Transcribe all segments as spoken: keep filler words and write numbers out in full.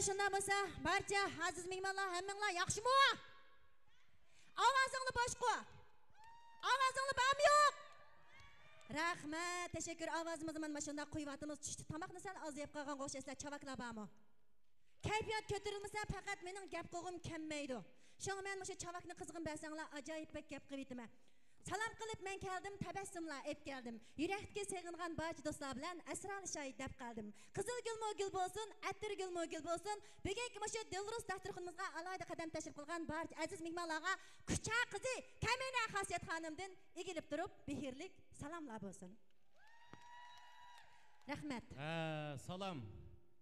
شۇنداق بولسا، بارچە ئەزىز مېھمانلار، ھەممىڭلار ياخشىمۇ؟ ئاۋازىڭلار باشقۇ؟ ئاۋازىڭلار بارمۇ يوق؟ رەھمەت، تەشەككۈر. ئاۋازىمىزنى مانا شۇنداق قويۇۋاتىمىز. چۈشتە تاماقنى سەل ئاز يەپ قالغان ئوخشايسىلەر. چاۋاكلار بارمۇ؟ كەيپىيات كۆتۈرۈلمىسە، پەقەت مېنىڭ گەپ قىلغۇم كەلمەيدۇ. شۇڭا مەن مۇشۇ چاۋاكنى قىزغىن بەرسەڭلار، ئاجايىپ بەك گەپ قىلىۋېتىمەن. سالام قىلىپ مەن كەلدىم، تەبەسسۇملار ئېلىپ كەلدىم. يۈرەكتىكى سېغىنغان بارچە دوستلار بىلەن ئەسرالىشاي دەپ قالدىم. قىزىل گۈلمۇ گۈل بولسۇن، ئەتىر گۈلمۇ گۈل بولسۇن. بۈگۈنكى مۇشۇ دىلرۇس داستۇرخىنىمىزغا ئالاھىدە قەدەم تەشرىپ قىلغان بارچە ئەزىز مېھمانلارغا كۇچا قىزى كەمىنە خاسىيەت خانىمدىن ئېگىلىپ تۇرۇپ مېھىرلىك سالاملار بولسۇن. رەھمەت. ھە، سالام.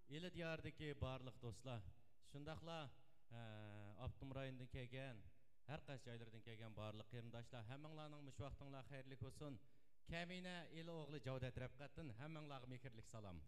ئىلى دىيارىدىكى بارلىق دوستلار، شۇنداقلا، ھە، ئاپتونوم رايوندىن كەلگەن، ھەر قايسى جايلاردىن كەلگەن بارلىق قېرىنداشلار، ھەممىڭلارنىڭ مۇشۇ ۋاقتىڭلار خەيرلىك بولسۇن. كەمىنە ئىلى ئوغلى جاۋدەت رەپقەتتىن ھەممىڭلارغا مېھىرلىك سالام.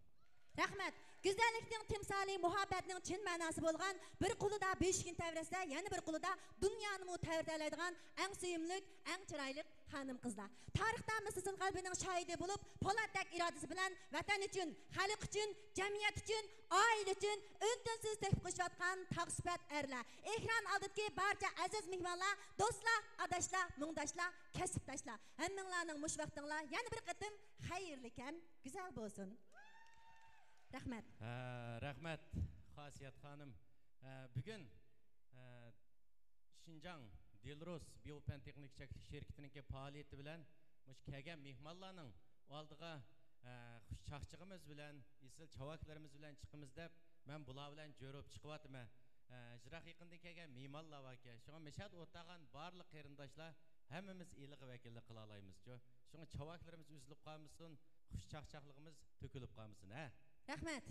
رەھمەت. گۈزەللىكنىڭ تىمسالى، مۇھەببەتنىڭ چىن مەناسى بولغان، بىر قولىدا بۆشۈكنى تەۋرەتسە، يەنە بىر قولىدا دۇنيانىمۇ تەۋرىتەلەيدىغان ئەڭ سۆيۈملۈك، ئەڭ چىرايلىق خانىم-قىزلار. تارىختا مىسلىسىز غەلىبىنىڭ شاھىدى بولۇپ، پولاتتەك ئىرادىسى بىلەن ۋەتەن ئۈچۈن، خەلق ئۈچۈن، جەمئىيەت ئۈچۈن، ئائىلە ئۈچۈن ئۈن-تىنسىز تۆھپە قوشۇۋاتقان تاغ سۈپەت ئەرلەر. ئېكران ئالدىدىكى بارچە ئەزىز مېھمانلار، دوستلار، ئاداشلار، مۇڭداشلار، كەسىپداشلار. ھەممىڭلارنىڭ مۇشۇ ۋاقتىڭلار يەنە بىر قېتىم خەيرلىك ھەم گۈزەل بولسۇن. رەھمەت. ھە، رەھمەت، خاسىيەت خانىم. ھە، بۈگۈن، ھە، شىنجاڭ دىلرۇس بىيو پەن تېخنىكا چەكلىك شىركىتىنىڭكى پائالىيىتى بىلەن مۇشۇ كەلگەن مېھمانلارنىڭ ئالدىغا، ھە، خۇش چاقچىقىمىز بىلەن، ئېسىل چاۋاكلىرىمىز بىلەن چىقىمىز دەپ، مەن بۇلار بىلەن جۆرۈپ چىقىۋاتىمەن. ھە، يىراق يېقىندىن كەلگەن مېھمانلار باركەن. شۇڭا مەشھەدە ئولتۇرغان بارلىق قېرىنداشلار ھەممىمىز ئىلىغا ۋەكىللىك قىلالايمىزچۇ. شۇڭا چاۋاكلىرىمىز ئۈزۈلۈپ قالمىسۇن، خۇش چاقچاقلىقىمىز تۆكۈلۈپ قالمىسۇن، ھە؟ رەھمەت.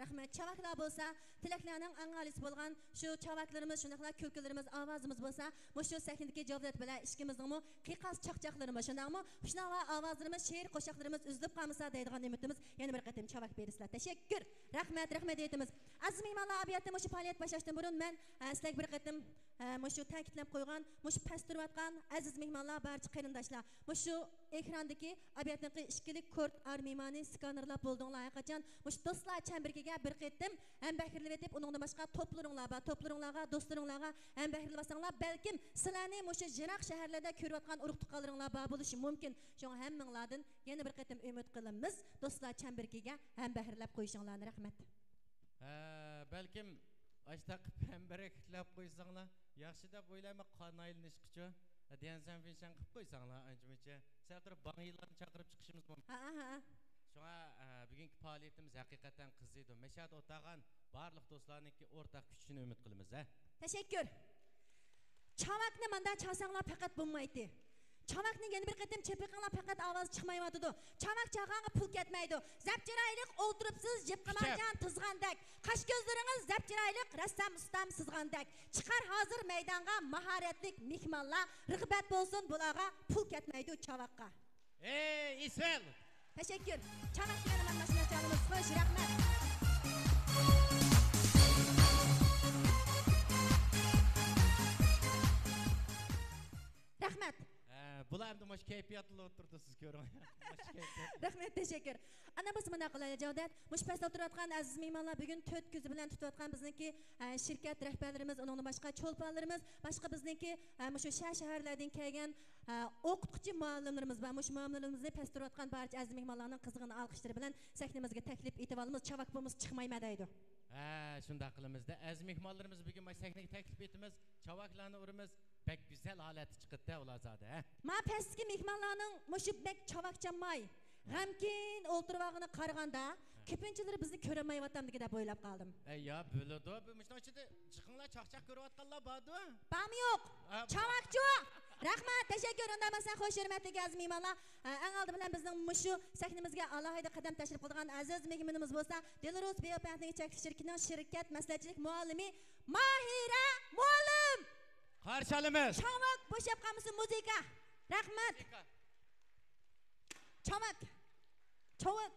رەھمەت. چاۋاكلار بولسا، تىلەكلەرنىڭ ئەڭ ئالىيسى بولغان شۇ چاۋاكلىرىمىز، شۇنداقلا كۈلكىلىرىمىز، ئاۋازىمىز بولسا، مۇشۇ سەھنىدىكى جاۋدەت بىلەن ئىككىمىزنىڭمۇ قىيقاس چاقچاقلىرىمىز، شۇنداقمۇ؟ شۇنداقلا ئاۋازلىرىمىز، شېئىر قوشاقلىرىمىز ئۈزۈلۈپ قالمىسا دەيدىغان ئۈمىدىمىز. يەنە بىر قېتىم چاۋاك بېرىسىلەر. تەشەككۈر. رەھمەت، رەھمەت ئېيتىمىز. ئەزىز مېھمانلار، ئەمەلىيەتتە مۇشۇ پائالىيەت باشلاشتىن بۇرۇن مەن، ئە، سىلەرگە بىر قېتىم، ئە، مۇشۇ تەكىتلەپ قويغان، مۇشۇ پەستە تۇرۇۋاتقان ئەزىز مېھمانلار، بارچە قېرىنداشلار، مۇشۇ ئېكراندىكى ئەمەلىيەتتىكى ئىككىلىك كورت ئار مېيمانى سكانېرلاپ بولدۇڭلار. ھەرقاچان مۇشۇ دوستلار چەمبىرىكىگە بىر قېتىم ھەمبەھىرلىۋېتىپ، ئۇنىڭدىن باشقا توپلىرىڭلار بار، توپلىرىڭلارغا، دوستلىرىڭلارغا ھەمبەھىرلىۋالساڭلار، بەلكىم سىلەرنى مۇشۇ يىراق شەھەرلەردە كۆرۈۋاتقان ئۇرۇق-تۇغقانلىرىڭلار بار بولۇشى مۇمكىن. شۇڭا ھەممىڭلاردىن يەنە بىر قېتىم ئۈمىد قىلىمىز، دوستلار چەمبىرىكىگە ھەمبەھىرلەپ قويۇشۇڭلارنى. رەھمەت. ھە، بەلكىم ئاشتاق ھەمبەھىرلەپ قويساڭلار ياخشى دەپ ئويلايمەن، قان ئايلىنىشقىچۇ. ھە، ديەنسەن فىنشەن قىلىپ قويساڭلار ئانچە-مۇنچە. سەل تۇرۇپ باڭيىلارنى چاقىرىپ چىقىشىمىز مۇمكىن. ھە، ھە، ھە. شۇڭا، ھە، بۈگۈنكى پائالىيىتىمىز ھەقىقەتەن قىزىيدۇ. مەشھەدە ئولتۇرغان بارلىق دوستلارنىڭكى ئورتاق كۈچىنى ئۈمىد قىلىمىز، ھە. تەشەككۈر. چاۋاكنى ماندا چالساڭلار پەقەت بولمايتتى. چاۋاكنى يەنە بىر قېتىم چېپىقىڭلار، پەقەت ئاۋازى چىقمايۋاتىدۇ. چاۋاك چالغانغا پۇل كەتمەيدۇ. زەپ چىرايلىق ئولتۇرۇپسىز، يىپقا كۈچەپ. مارجان تىزغاندەك. قاش كۆزلىرىڭىز زەپ چىرايلىق، رەسسام ئۇستام سىزغاندەك. چىقار ھازىر مەيدانغا ماھارەتلىك مېھمانلار. رىغبەت بولسۇن بۇلارغا، پۇل كەتمەيدۇ چاۋاكقا. ئەي، ئىسمائىل! تەشەككۈر. چاۋاك دېگەندە مانا ماشۇنداق چالىمىز. خوش، رەھمەت. رەھمەت. ھە، بۇلار ئەمدى مۇشۇ كەيپىياتلا ئولتۇرىدۇ، سىز كۆرۈڭ. مۇشۇ كەيپىيات. رەھمەت، تەشەككۈر. ئانا بولسا مۇنداق قىلايلى، جاۋدەت. مۇشۇ پەستە ئولتۇرۇۋاتقان ئەزىز مېھمانلار بۈگۈن تۆت كۆزى بىلەن تۇتۇۋاتقان بىزنىڭكى، ھە، شىركەت رەھبەرلىرىمىز، ئۇنىڭدىن باشقا چولپانلىرىمىز، باشقا بىزنىڭكى، ھە، مۇشۇ شەھەر شەھەرلەردىن كەلگەن، ھە، ئوقۇتقۇچى مۇئەللىملىرىمىز بار. مۇشۇ مۇئەللىملىرىمىزنى پەستە تۇرۇۋاتقان بارچە ئەزىز مېھمانلارنىڭ قىزغىن ئالقىشلىرى بىلەن سەھنىمىزگە تەكلىپ ئېتىۋالىمىز. چاۋاك بولمىسا چىقمايمەن دەيدۇ. ھە، شۇنداق قىلىمىز-دە. ئەزىز مېھمانلىرىمىز بۈگۈن مانا سەھنىگە تەكلىپ ئېتىمىز. چاۋاكلارنى ئۇرىمىز. بەك گۈزەل ھالەتتە چىقىدۇ-دە ئۇلار زادى، ھە؟ ما پەستىكى مېھمانلارنىڭ مۇشۇ بەك چاۋاكچانماي، غەمكىن ئولتۇرۇۋالغىنىغا قارىغاندا، كۆپىنچىلىرى بىزنى كۆرەلمەيۋاتامدىكىن دەپ ئويلاپ قالدىم. ئەي يا، بىلىدۇ، بۇ مۇشۇنىڭ ئىچىدە جىقىڭلار چاقچاق كۆرۈۋاتقانلار باردۇ. بارمۇ يوق؟ ئا، بار. چاۋاكچۇ! رەھمەت، تەشەككۈر. ئۇنداق بولسا، خوش ھۆرمەتلىك ئەزىز مېھمانلار، ئە، ئەڭ ئالدى بىلەن بىزنىڭ مۇشۇ سەھنىمىزگە ئالاھىدە قەدەم تەشرىپ قىلىدىغان ئەزىز مېھمىنىمىز بولسا، دىلرۇس بىيو پەن تېخنىكا چەكلىك شىركىتىنىڭ شىركەت مەسلىھەتچىلىك مۇئەللىمى ماھىرە مۇئەللىم. قارشى ئالىمىز. چاۋاك بوشاپ قالمىسۇن، مۇزىكا. رەھمەت. مۇزىكا. چاۋاك. چاۋاك.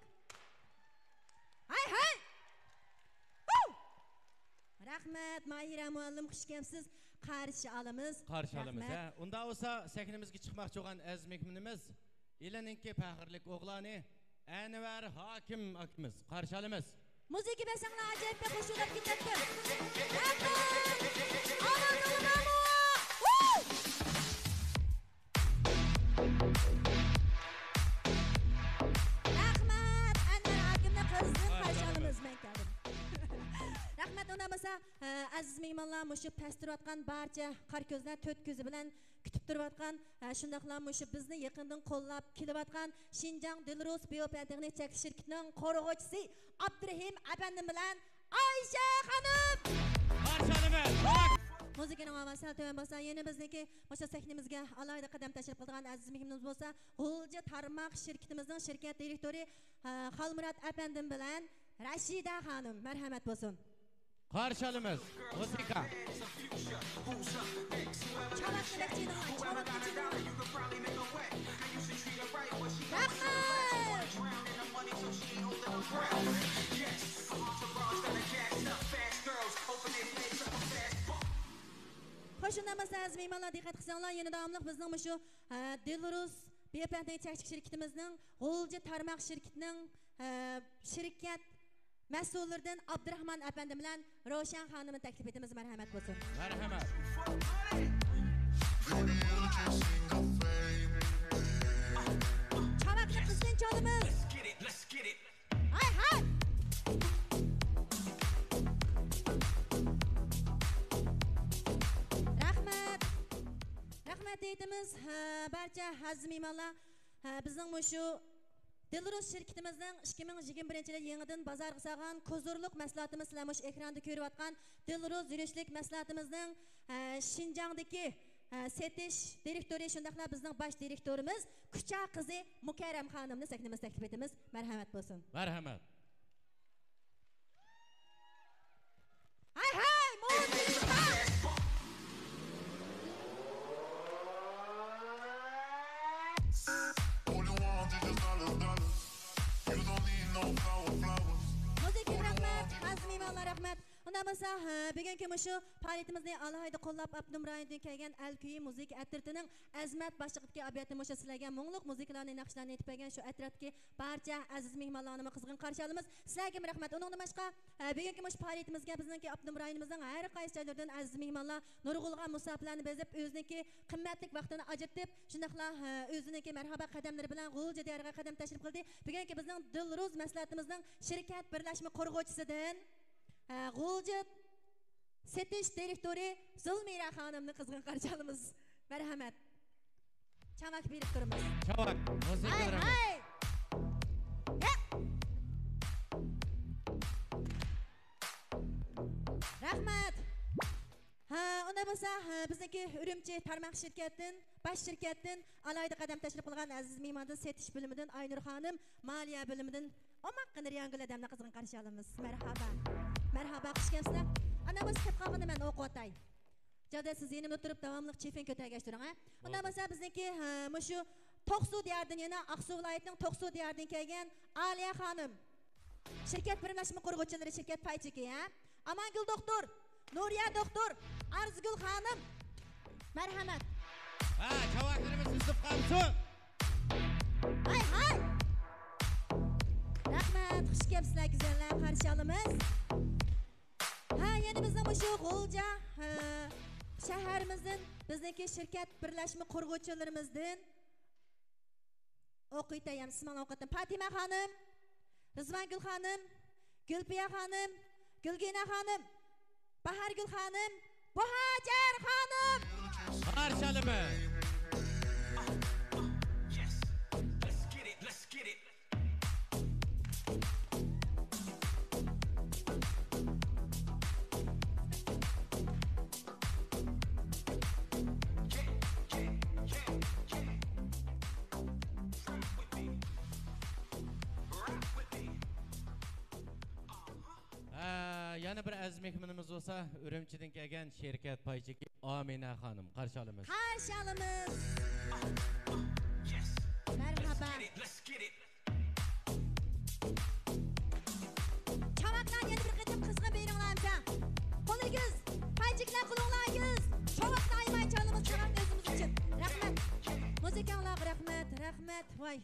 ھاي، ھاي. ھۇ! رەھمەت، ماھىرە مۇئەللىم، خۇش كەپسىز. قارشى ئالىمىز. قارشى ئالىمىز، رەھمەت. ھە. ئۇنداق بولسا، سەھنىمىزگە چىقماقچى بولغان ئەزىز مېھمىنىمىز، ئىلىنىڭكى پەخىرلىك ئوغلانى ئەنۋەر ھاكىم ئاكىمىز. قارشى ئالىمىز. مۇزىكا بەرسەڭلار ئاجايىپ بەك خۇش بولۇپ كېتەتتىم. رەھمەت! ئاۋازىڭلار بارمۇ؟ ۋۇ! رەھمەت! ئەنۋەر ھاكىمنى قىزغىن قارشى ئالىمىز. مەن كەلدىم. رەھمەت، ئۇنداق بولسا، ئە، ئەزىز مېھمانلار، مۇشۇ پەستە تۇرۇۋاتقان بارچە قارا كۆزلەر تۆت كۆزى بىلەن كۈتۈپ تۇرۇۋاتقان، ھە، شۇنداقلا مۇشۇ بىزنى يېقىندىن قوللاپ كېلىۋاتقان شىنجاڭ دىلرۇس بىيو پەن تېخنىك چەكلىك شىركىتىنىڭ قورغۇچىسى ئابدۇرېھىم ئەپەندىم بىلەن ئايشە خانىم! قارشى ئالىمىز! مۇزىكىنىڭ ئاۋازى سەل تۆۋەن بولسا، يەنە بىزنىڭكى مۇشۇ سەھنىمىزگە ئالاھىدە قەدەم تەشرىپ قىلىدىغان ئەزىز مېھمىنىمىز بولسا، غۇلجا تارماق شىركىتىمىزنىڭ شىركەت دىرېكتورى، ھە، خالمۇرات ئەپەندىم بىلەن رەشىدە خانىم. مەرھەمەت بولسۇن! قارشى ئالىمىز. مۇزىكا. چاۋاك كېرەك چېنىڭلار، چاۋاك كېرەك چېنىڭلار. خوش، ئۇنداق بولسا ئەزىز مېھمانلار، دىققەت قىلساڭلار، يەنە داۋاملىق بىزنىڭ مۇشۇ، ئە، دىلرۇس بىيو پەن تېخنىك چەكلىك شىركىتىمىزنىڭ غۇلجا تارماق شىركىتىنىڭ، ئە، شىركەت مەسئۇللىرىدىن ئابدۇراخمان ئەپەندى بىلەن روشەن خانىمنى تەكلىپ ئېتىمىز. مەرھەمەت بولسۇن. مەرھەمەت. چاۋاكنى قىزغىن چالىمىز. ھاي، ھاي. رەھمەت. رەھمەت ئېيتىمىز، ھە، بارچە ئەزىز مېھمانلار. ھە، بىزنىڭ مۇشۇ دىلرۇز شىركىتىمىزنىڭ ئىككى مىڭ يىگىرمە بىرىنچى يىلى يېڭىدىن بازارغا سالغان كوزۇرلۇق مەھسۇلاتىمىز، سىلەر مۇشۇ ئېكراندا كۆرۈۋاتقان دىلرۇز يۈرۈشلۈك مەھسۇلاتىمىزنىڭ، ھە، شىنجاڭدىكى، ھە، سېتىش دىرېكتورى، شۇنداقلا بىزنىڭ باش دىرېكتورىمىز كۇچا قىزى مۇكەررەم خانىمنى سەھنىمىزگە تەكلىپ ئېتىمىز. مەرھەمەت بولسۇن. مەرھەمەت. ھەي، ھەي، مۇزىكا! مۇزىكا رەھمەت، ئەزىز مېھمانلار رەھمەت. ئۇنداق بولسا، ھە، بۈگۈنكى مۇشۇ پائالىيىتىمىزنى ئالاھىدە قوللاپ، ئاپتونوم رايوندىن كەلگەن ئەل كۈيى مۇزىكا ئەترىتىنىڭ ئەزىمەت باشلىقىدىكى ئابىيەتى مۇشۇ سىلەرگە مۇڭلۇق مۇزىكىلارنى، ناخشىلارنى ئېيتىپ بەرگەن شۇ ئەترەتتىكى بارچە ئەزىز مېھمانلارنىمۇ قىزغىن قارشى ئالىمىز. سىلەرگىمۇ رەھمەت. ئۇنىڭدىن باشقا، ئە، بۈگۈنكى مۇشۇ پائالىيىتىمىزگە بىزنىڭكى ئاپتونوم رايونىمىزنىڭ ھەر قايسى جايلىرىدىن ئەزىز مېھمانلار نۇرغۇنلىغان مۇساپىلەرنى بېزىپ، ئۆزىنىڭكى قىممەتلىك ۋاقتىنى ئاجرىتىپ، شۇنداقلا، ئە، ئۆزىنىڭكى مەرھابا قەدەملىرى بىلەن غۇلجا دىيارىغا قەدەم تەشرىپ قىلدى. بۈگۈنكى بىزنىڭ دىلرۇز مەھسۇلاتىمىزنىڭ شىركەت بىرلەشمە قۇرغۇچىسىدىن، ئە، غۇلجا سېتىش دىرېكتورى زۇلمىرە خانىمنى قىزغىن قارشى ئالىمىز. مەرھەمەت. چاۋاك بېرىپ تۇرىمىز. چاۋاك، مۇزىكا ھاي، بىلەن. ھاي. يە. رەھمەت. ھە، ئۇنداق بولسا، ھە، بىزنىڭكى ئۈرۈمچى تارماق شىركەتتىن، باش شىركەتتىن ئالاھىدە قەدەم تەشرىپ قىلغان ئەزىز مېھماندىن سېتىش بۆلۈمىدىن ئاينۇر خانىم، مالىيە بۆلۈمىدىن ئوماققىنە رىيانگۈل ھەدەمنى قىزغىن قارشى ئالىمىز. مەرھابا. مەرھابا، خۇش كەپسىلەر. ئانداق بولسا كەپ قالغىنى مەن ئوقۇۋاتاي. جادە، سىز يېنىمدا تۇرۇپ داۋاملىق چېفىن كۆتەرگەچ تۇرۇڭ، ھە؟ ئۇنداق بولسا بىزنىڭكى، ھە، مۇشۇ توقسۇ دىيارىدىن، يەنە ئاقسۇ ۋىلايىتىنىڭ توقسۇ دىيارىدىن كەلگەن ئالىيە خانىم. شىركەت بىرلەشمە قۇرغۇچىلىرى، شىركەت پاي چېكى، ھە؟ ئامانگۈل دوختۇر، نۇرىيە دوختۇر، ئارزۇگۈل خانىم. مەرھەمەت. ھە، چاۋاكلىرىمىز ئۈزۈپ قالمىسۇن. ھاي، ھاي. رەھمەت، خۇش كەپسىلەر، گۈزەللەر، قارشى ئالىمىز. ھە، يەنە بىزنىڭ مۇشۇ غۇلجا، ھە، شەھىرىمىزدىن بىزنىڭكى شىركەت بىرلەشمە قۇرغۇچىلىرىمىزدىن ئوقۇيتەي، ھەم سىز ماڭا ئوقۇتۇڭ. پاتىمە خانىم، رىزۋانگۈل خانىم، گۈلپىيە خانىم، گۈلگىنە خانىم، باھارگۈل خانىم، بۇھاجەر خانىم. قارشى ئالىمىز. ھە، يەنە بىر ئەزىز مېھمىنىمىز بولسا، ئۈرۈمچىدىن كەلگەن شىركەت پاي چېكى ئامىنە خانىم، قارشى ئالىمىز. قارشى ئالىمىز. مەرھابا. چاۋاكلار يەنە بىر قېتىم قىزغىن بېرىڭلار ئەمسە. قول ئېگىز، پاي چېكىلەر قولۇڭلار ئېگىز. چاۋاكنى ئايىماي چالىمىز، چاۋاكنى ئۆزىمىز ئۈچۈن. رەھمەت. مۇزىكاڭلارغا رەھمەت، رەھمەت. ۋاي.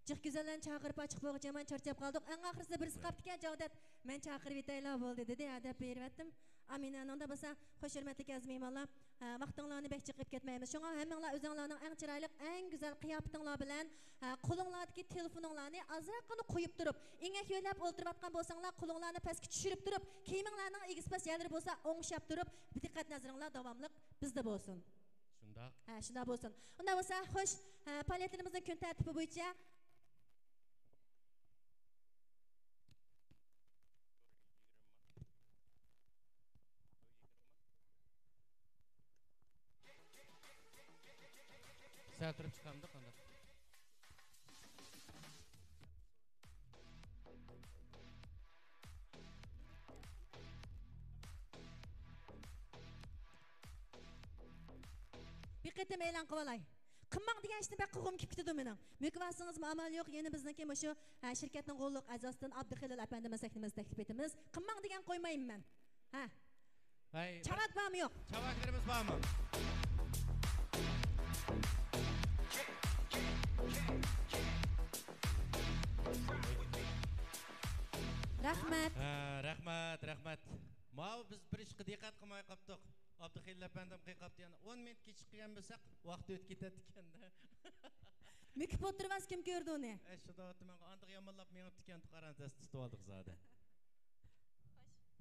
جىق گۈزەللەرنى چاقىرىپ ئاچىق بولغۇچە يامان چارچاپ قالدۇق. ئەڭ ئاخىرسىدا بىرسى قاپتىكەن، جاۋدەت، مەن چاقىرىۋېتەيلا بولدى، دېدى. ھە، دەپ بېرىۋەتتىم. ئامىنە. ئۇندا بولسا، خوش ھۆرمەتلىك ئەزىز مېھمانلار، ھە، ۋاقتىڭلارنى بەك جىق ئېلىپ كەتمەيمىز. شۇڭا ھەممىڭلار ئۆزۈڭلارنىڭ ئەڭ چىرايلىق، ئەڭ گۈزەل قىياپىتىڭلار بىلەن، ھە، قولۇڭلاردىكى تېلېفونۇڭلارنى ئازراققىنا قويۇپ تۇرۇپ، ئېڭەك يۆلەپ ئولتۇرۇۋاتقان بولساڭلار، قولۇڭلارنى پەسكە چۈشۈرۈپ تۇرۇپ، كىيىمىڭلارنىڭ ئېگىز پەس يەرلىرى بولسا ئوڭشاپ تۇرۇپ، دىققەت نەزىرىڭلار داۋاملىق بىزدە بولسۇن. شۇنداق. ھە، شۇنداق بولسۇن. ئۇنداق بولسا، خوش، ھە، پائالىيەتلىرىمىزنىڭ كۈن تەرتىپى بويىچە. سەل تۇرۇپ چىقامدۇ قانداق؟ بىر قېتىم ئېلان قىلىۋالاي. قىلماڭ دېگەن ئىشنى بەك قىلغۇم كېلىپ كېتىدۇ مېنىڭ. مۆكۈۋالسىڭىزمۇ ئامال يوق، يەنە بىزنىڭكى مۇشۇ، ھە، شىركەتنىڭ غوللۇق ئەزاسىدىن ئابدۇخېلىل ئەپەندىمىز سەھنىمىزگە تەكلىپ ئېتىمىز. قىلماڭ دېگەن قويمايمەن مەن. ھە. ھەي، چاۋاك بارمۇ يوق؟ چاۋاكلىرىمىز بارمۇ؟ رەھمەت. ھە، رەھمەت، رەھمەت. ماۋۇ بىز بىر ئىشقا دىققەت قىلماي قاپتۇق. ئابدۇخېلىل ئەپەندىم قىلىپ قاپتۇ يەنە. ئون مىنۇت كېچىكىپ كەلگەن بولساق، ۋاقىت ئۆتۈپ كېتەتتىكەن-دە. مۆكۈپ ئولتۇرۇۋالسا كىم كۆرىدۇ ئۇنى؟ ئەي، شۇنداق ئاتىمەنغا ئاندىغا يامانلاپ مېڭىپتىكەن، قارا دەستە تۇتۇۋالدۇق زادى.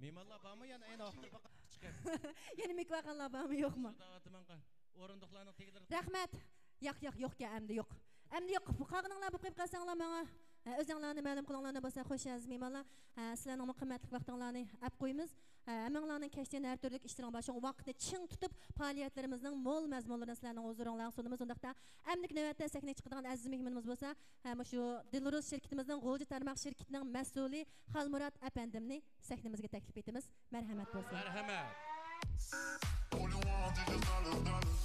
مېھمانلار بارمۇ يەنە ئەينى ئاختۇرۇپ باقاپ چىقىپ؟ يەنە مۆكۈۋالغانلار بارمۇ يوقمۇ؟ شۇنداق ئاتىمەنغا ئورۇندۇقلارنىڭ تېگىلىرىدە. رەھمەت. ياق، ياق، يوقكەن، ئەمدى يوق. ئەمدى يوق. قالغىنىڭلار بولۇپ قېلىپ قالساڭلار ماڭا، ئە، ئۆزۈڭلارنى مەلۇم قىلىڭلار، بولسا خوش ئەزىز مېھمانلار. ئە، سىلەرنىڭمۇ قىممەتلىك ۋاقتىڭلارنى ئەپ قويىمىز. ئە، ھەممىڭلارنىڭ كەچتىن ھەر تۈرلۈك ئىشلىرىڭ بار، شۇڭا ۋاقىتنى چىڭ تۇتۇپ، پائالىيەتلىرىمىزنىڭ مول مەزمۇنلىرىنى سىلەرنىڭ ھۇزۇرۇڭلارغا سۇنىمىز. ئۇنداقتا، ئەمدىكى نۆۋەتتە سەھنىگە چىقىدىغان ئەزىز مېھمىنىمىز بولسا، ھە، مۇشۇ دىلرۇز شىركىتىمىزنىڭ غۇلجا تارماق شىركىتىنىڭ مەسئۇلى خالمۇرات ئەپەندىمنى سەھنىمىزگە تەكلىپ ئېتىمىز. مەرھەمەت بولسۇن. مەرھەمەت. All you want is just dollars, dollars.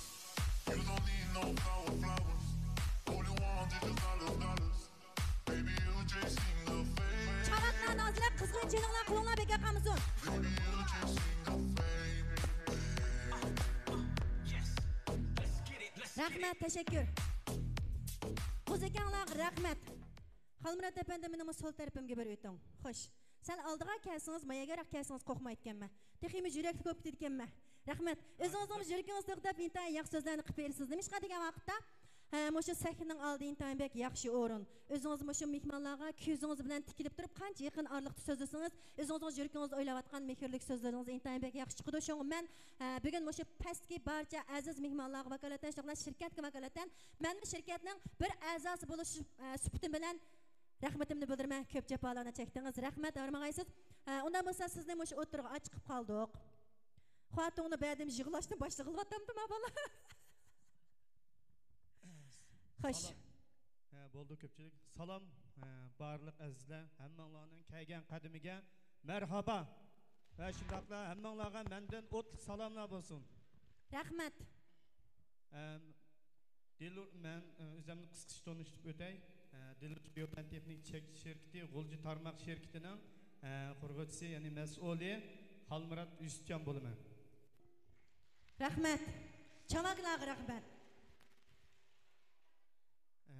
You don't need no flower, flowers. All you want is just dollars, dollars. Baby, you chasing the fame. چاۋاكلار نازىلىق، قىزغىن چېلىڭلار، قولۇڭلار بىكار قالمىسۇن. Baby, you chasing the fame. رەھمەت، تەشەككۈر. مۇزىكاڭلارغا رەھمەت. خالمۇرات ئەپەندى، مېنىڭمۇ سول تەرىپىمگە بىر ئۆتۈڭ. خوش. سەل ئالدىغا كەلسىڭىز، ماياگەرراق كەلسىڭىز قورقمايدىكەنمەن. تېخىمۇ يۈرەكلىك بولۇپ كېتىدىكەنمەن. رەھمەت. ئۆزىڭىزنىڭمۇ يۈرىكىڭىز توختاپ، ئىنتايىن ياخشى سۆزلەرنى قىلىپ بېرىسىز. نېمىشقا دېگەن ۋاقىتتا، ھە، مۇشۇ سەھنىنىڭ ئالدى ئىنتايىن بەك ياخشى ئورۇن. ئۆزىڭىز مۇشۇ مېھمانلارغا كۆزىڭىز بىلەن تىكىلىپ تۇرۇپ، قانچە يېقىن ئارىلىقتا سۆزلىسىڭىز، ئۆزىڭىزنىڭ يۈرىكىڭىزدە ئويلاۋاتقان مېھىرلىك سۆزلىرىڭىز ئىنتايىن بەك ياخشى چىقىدۇ. شۇڭا مەن، ھە، بۈگۈن مۇشۇ پەستىكى بارچە ئەزىز مېھمانلارغا ۋاكالىتەن، شۇنداقلا شىركەتكە ۋاكالىتەن، مەنمۇ شىركەتنىڭ بىر ئەزاسى بولۇش، ھە، سۈپىتىم بىلەن رەھمىتىمنى بىلدۈرىمەن. كۆپ جاپالارنى چەكتىڭىز. رەھمەت، ھارمىغايسىز. ھە، ئۇنداق بولسا سىزنى مۇشۇ ئوتتۇرىغا ئاچىقىپ قالدۇق. خوتۇننى بەدىم يىغلاشتىن باشلىغىلىۋاتامدۇ ما بالا؟ خوش. سالام. ھە، بولدى كۆپچىلىك. سالام، ھە، بارلىق ئەزىزلەر، ھەممىڭلارنىڭ كەلگەن قەدىمىگە مەرھابا. ۋە شۇنداقلا ھەممىڭلارغا مەندىن ئوتلۇق سالاملار بولسۇن. رەھمەت. ئەم، دىلۇ-، مەن، ئە، ئۆزۈمنى قىسقىچە تونۇشتۇرۇپ ئۆتەي. ئە، دىلۇز بىيوپەن تېخنىك چەكلىك شىركىتى غۇلجا تارماق شىركىتىنىڭ، ئە، قۇرغۇچىسى، يەنى مەسئۇلى خالمۇرات يۈسۈپجان بولىمەن. رەھمەت. چاۋاكلارغا رەھمەت. ئە،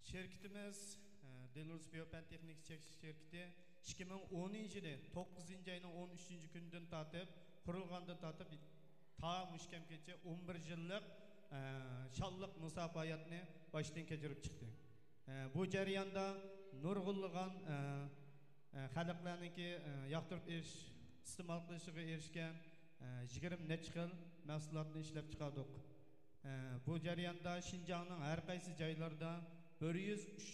شىركىتىمىز، ئە، دىلۇز بىيوپەن تېخنىك چەكلىك شىركىتى ئىككى مىڭ ئونىنچى يىلى توققۇزىنچى ئاينىڭ ئون ئۈچىنچى كۈنىدىن تارتىپ، قۇرۇلغاندىن تارتىپ تا مۇشۇ كەمگىچە ئون بىر يىللىق، ئە، شانلىق مۇساپە ھاياتنى باشتىن كەچۈرۈپ چىقتى. ئە، بۇ جەرياندا نۇرغۇنلىغان، ئە، ئە، خەلقلەرنىڭكى، ئە، ياقتۇرۇپ ئېرىش-، ئىستېمال قىلىشىغا ئېرىشكەن، ئە، يىگىرمە نەچچە خىل مەھسۇلاتنى ئىشلەپ چىقاردۇق. ئە، بۇ جەرياندا شىنجاڭنىڭ ھەر قايسى جايلىرىدا بىر يۈز ئۈچ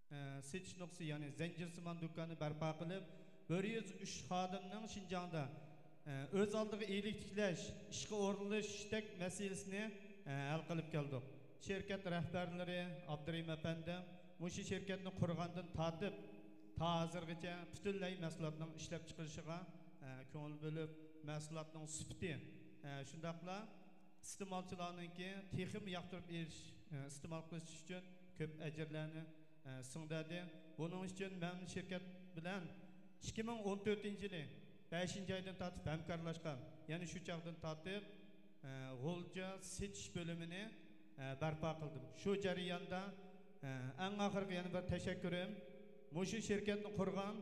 ئە، سېتىش نۇقتىسى، يەنى زەنجىرسىمان دۇكاننى بەرپا قىلىپ، بىر يۈز ئۈچ خادىمنىڭ شىنجاڭدا، ئە، ئۆز ئالدىغا ئىگىلىك تىكلەش، ئىشقا ئورۇنلىشىشتەك مەسىلىسىنى، ئە، ھەل قىلىپ كەلدۇق. شىركەت رەھبەرلىرى ئابدۇرېھىم ئەپەندىم مۇشۇ شىركەتنى قۇرغاندىن تارتىپ، تا ھازىرغىچە پۈتۈنلەي مەھسۇلاتنىڭ ئىشلەپچىقىرىشىغا، ئە، كۆڭۈل بۆلۈپ، مەھسۇلاتنىڭ سۈپىتى، ئە، شۇنداقلا ئىستېمالچىلارنىڭكى تېخىمۇ ياقتۇرۇپ ئېرىش-، ئىستېمال قىلىش ئۈچۈن كۆپ ئەجىرلەرنى، ئە، سىڭدۈردى. بۇنىڭ ئۈچۈن مەن شىركەت بىلەن ئىككى مىڭ ئون تۆتىنچى يىلى بەشىنچى ئايدىن تارتىپ ھەمكارلاشقان. يەنى شۇ چاغدىن تارتىپ، ئە، غۇلجا سېتىش بۆلۈمىنى، ئە، بەرپا قىلدىم. شۇ جەرياندا، ئەڭ ئاخىرقى يەنە بىر تەشەككۈرۈم، مۇشۇ شىركەتنى قۇرغان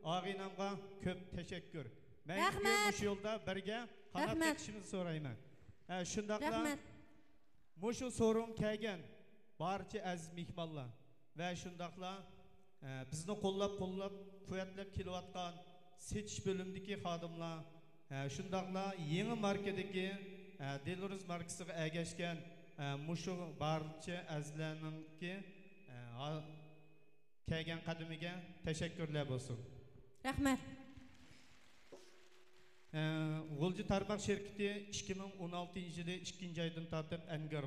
ئاغىنەمگە كۆپ تەشەككۈر. مەن رەھمەت. مۇشۇ يولدا بىرگە قانات رەھمەت. تېقىشىمىزنى سورايمەن. ھە، شۇنداقلا رەھمەت. مۇشۇ سورۇنغا كەلگەن بارچە ئەزىز مېھمانلار ۋە شۇنداقلا، ئە، بىزنى قوللاپ، قوللاپ، قۇۋۋەتلەپ كېلىۋاتقان سېتىش بۆلۈمىدىكى خادىملار، ئە، شۇنداقلا يېڭى ماركىدىكى، ئە، دېلرۇز ماركىسىغا ئەگەشكەن، ئە، مۇشۇ بارچە ئەزىزلەرنىڭكى، ئە، ھا-، كەلگەن قەدىمىگە تەشەككۈرلەر بولسۇن. رەھمەت. ئە، غۇلجا تارماق شىركىتى ئىككى مىڭ ئون ئالتىنچى يىلى ئىككىنچى ئايدىن تارتىپ ئەنگار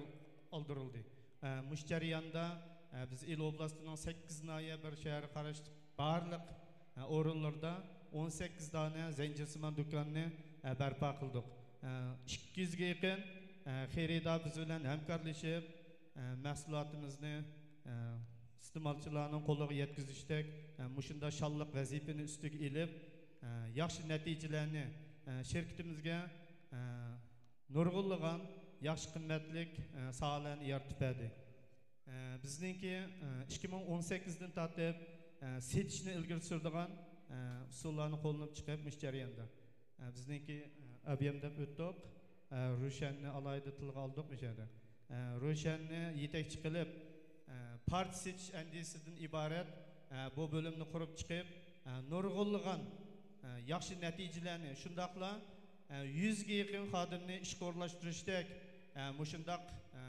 ئالدۇرۇلدى. ئە، مۇشۇ جەرياندا، ئە، بىز ئىلى ئوبلاستىنىڭ سەككىز ناھىيە، بىر شەھەرگە قاراشلىق بارلىق، ئە، ئورۇنلىرىدا ئون سەككىز دانە زەنجىرسىمان دۇكاننى، ئە، بەرپا قىلدۇق. ئە، ئىككى يۈزگە يېقىن، ئە، خېرىدار بىز بىلەن ھەمكارلىشىپ، ئە، مەھسۇلاتىمىزنى، ئە، ئىستېمالچىلارنىڭ قولىغا يەتكۈزۈشتەك، ئە، مۇشۇنداق شانلىق ۋەزىپىنى ئۈستىگە ئېلىپ، ئە، ياخشى نەتىجىلەرنى، ئە، شىركىتىمىزگە، ئە، نۇرغۇنلىغان ياخشى قىممەتلىك، ئە، ساھەلەرنى يارىتىپ بەردى. ئە، بىزنىڭكى، ئە، ئىككى مىڭ ئون سەككىزدىن تارتىپ، ئە، سېتىشنى ئىلگىرى سۈرىدىغان، ئە، ئۇسۇللارنى قوللىنىپ چىقىپ، مۇشۇ جەرياندا، ئە، بىزنىڭكى، ئە، ئابيەم دەپ ئۆتتۇق. ئە، روشەننى ئالاھىدە تىلغا ئالدۇق مۇشۇ يەردە. ئە، روشەننى يېتەكچى قىلىپ، ئە، پارچە سېتىش ئەندىزىسىدىن ئىبارەت، ئە، بۇ بۆلۈمنى قۇرۇپ چىقىپ، ئە، نۇرغۇنلىغان، ئە، ياخشى نەتىجىلەرنى، شۇنداقلا، ئە، يۈزگە يېقىن خادىمنى ئىشقا ئورۇنلاشتۇرۇشتەك، ئە، مۇشۇنداق، ئە،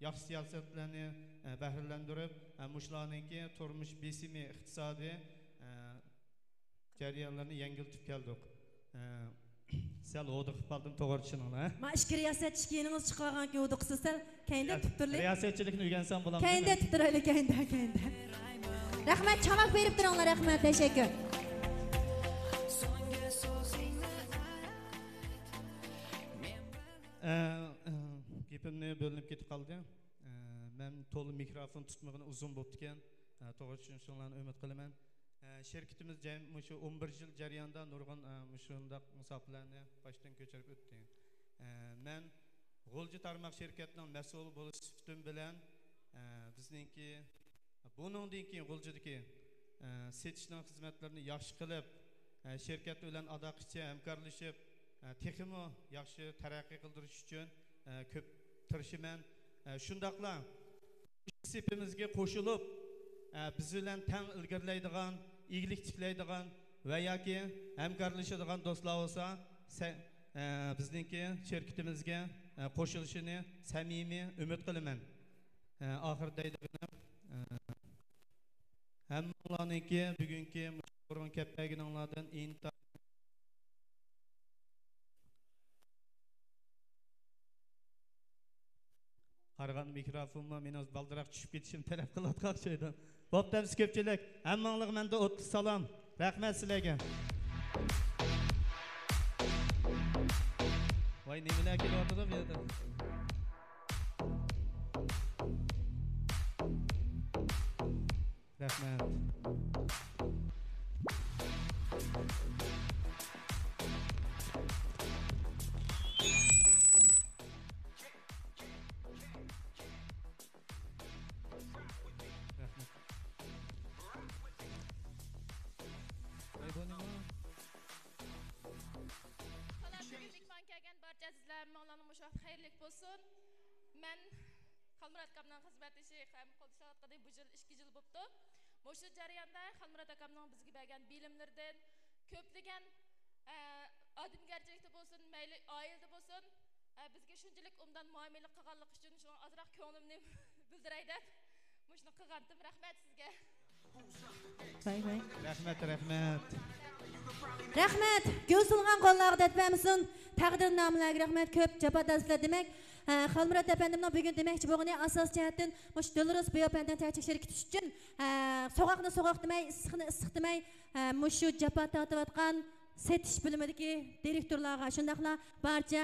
ياخشى سىياسەتلەرنى، ئە، بەھرىلەندۈرۈپ، ئە، مۇشۇلارنىڭكى تۇرمۇش بېسىمى، ئىقتىسادىي، ئە، جەريانلىرىنى يەڭگىلتىپ كەلدۇق. ئە، سەل ھودۇقۇپ قالدىم، توغرا چۈشىنىڭلار. ما ئىچكى رىياسەتچى كىيىنىڭىز چىقىۋالغانكى ھودۇقسىز سەل. كەينىدە تۇتۇپ تۇرلى. رىياسەتچىلىكنى ئۆگەنسەم بولامدۇ؟ كەينىدە تۇتۇپ تۇرايلى، كەينىدە، كەينىدە. رەھمەت، چاماق بېرىپ تۇرۇڭلار، رەھمەت، تەشەككۈر. ئە، ئە، گېپىمنى بۆلۈنۈپ كېتىپ قالدى. ئە، مەن تولا مىكروفون تۇتمىغىنى ئۇزۇن بوپتىكەن. ئە، توغرا چۈشىنىشىڭلارنى ئۈمىد قىلىمەن. ئە، شىركىتىمىز جەم-، مۇشۇ ئون بىر يىل جەريانىدا نۇرغۇن، ئە، مۇشۇنداق مۇساپىلەرنى باشتىن كۆچۈرۈپ ئۆتتى. ئە، مەن غۇلجا تارماق شىركەتنىڭ مەسئۇلى بولۇش سۈپىتىم بىلەن، ئە، بىزنىڭكى بۇنىڭدىن كېيىن غۇلجىدىكى، ئە، سېتىشنىڭ خىزمەتلىرىنى ياخشى قىلىپ، ئە، شىركەت بىلەن ئالاقىچە ھەمكارلىشىپ، ئە، تېخىمۇ ياخشى تەرەققىي قىلدۇرۇش ئۈچۈن، ئە، كۆپ تىرىشىمەن. ئە، شۇنداقلا سېپىمىزگە قوشۇلۇپ، ئە، بىز بىلەن تەڭ ئىلگىرىلەيدىغان، ئىگىلىك تىكلەيدىغان ۋە ياكى ھەمكارلىشىدىغان دوستلار بولسا، سە-، ئە، بىزنىڭكى شىركىتىمىزگە، ئە، قوشۇلۇشىنى سەمىمىي ئۈمىد قىلىمەن. ئە، ئاخىرىدا دەيدىغىنىم، ئە، ھەممىڭلارنىڭكى بۈگۈنكى مۇشۇ ئورۇنغا كەپ بەرگىنىڭلاردىن ئىنتايىن قارىغان مىكروفونمۇ مېنىڭ بالدۇراق چۈشۈپ كېتىشىمنى تەلەپ قىلىۋاتقان ئوخشايدۇ. بوپتۇ، ئەمىسە كۆپچىلىك، ھەممىڭلارغا مەندىن ئوتلۇق سالام. رەھمەت سىلەرگە. ۋاي، نېمىلەر كېلىۋاتىدۇ بۇ يەردە؟ رەھمەت. رەھمەت. ۋاي، بۇ نېمە؟ سالام، بۈگۈن مېھمان كەلگەن بارچە ئەزىزلەر، ھەممىڭلارنىڭ مۇشۇ ۋاقتى خەيرلىك بولسۇن. مەن خالمۇرات ئاكامنىڭ خىزمەتدىشى ھەم قول ئىشلەۋاتقىلى بۇ يىل ئىككى يىل بوپتۇ. مۇشۇ جەرياندا خالمۇرات ئاكامنىڭ بىزگە بەرگەن بىلىملىرىدىن كۆپلىگەن، ئە، ئادەمگەرچىلىكتە بولسۇن، مەيلى ئائىلىدە بولسۇن، ئە، بىزگە شۇنچىلىك ئوبدان مۇئامىلە قىلغانلىقى ئۈچۈن شۇنىڭ ئازراق كۆڭلۈمنى بىلدۈرەي دەپ مۇشۇنى قىلغانتىم. رەھمەت سىزگە. باي باي. رەھمەت، رەھمەت. رەھمەت. گۈل سۇنغان قوللارغا دەرد بەرمىسۇن. تەقدىرنامىلەرگە رەھمەت. كۆپ جاپا تارتىپسىلەر دېمەك. ئە، خالمۇرات ئەپەندىمنىڭ بۈگۈن دېمەكچى بولغىنى ئاساسىي جەھەتتىن مۇشۇ دىلرۇس بىيو پەندىن تەكشى شىركىتى ئۈچۈن، ئە، سوغۇقنى سوغۇق دېمەي، ئىسسىقنى ئىسسىق دېمەي، ئە، مۇشۇ جاپا تارتىۋاتقان سېتىش بۆلۈمىدىكى دىرېكتورلارغا، شۇنداقلا بارچە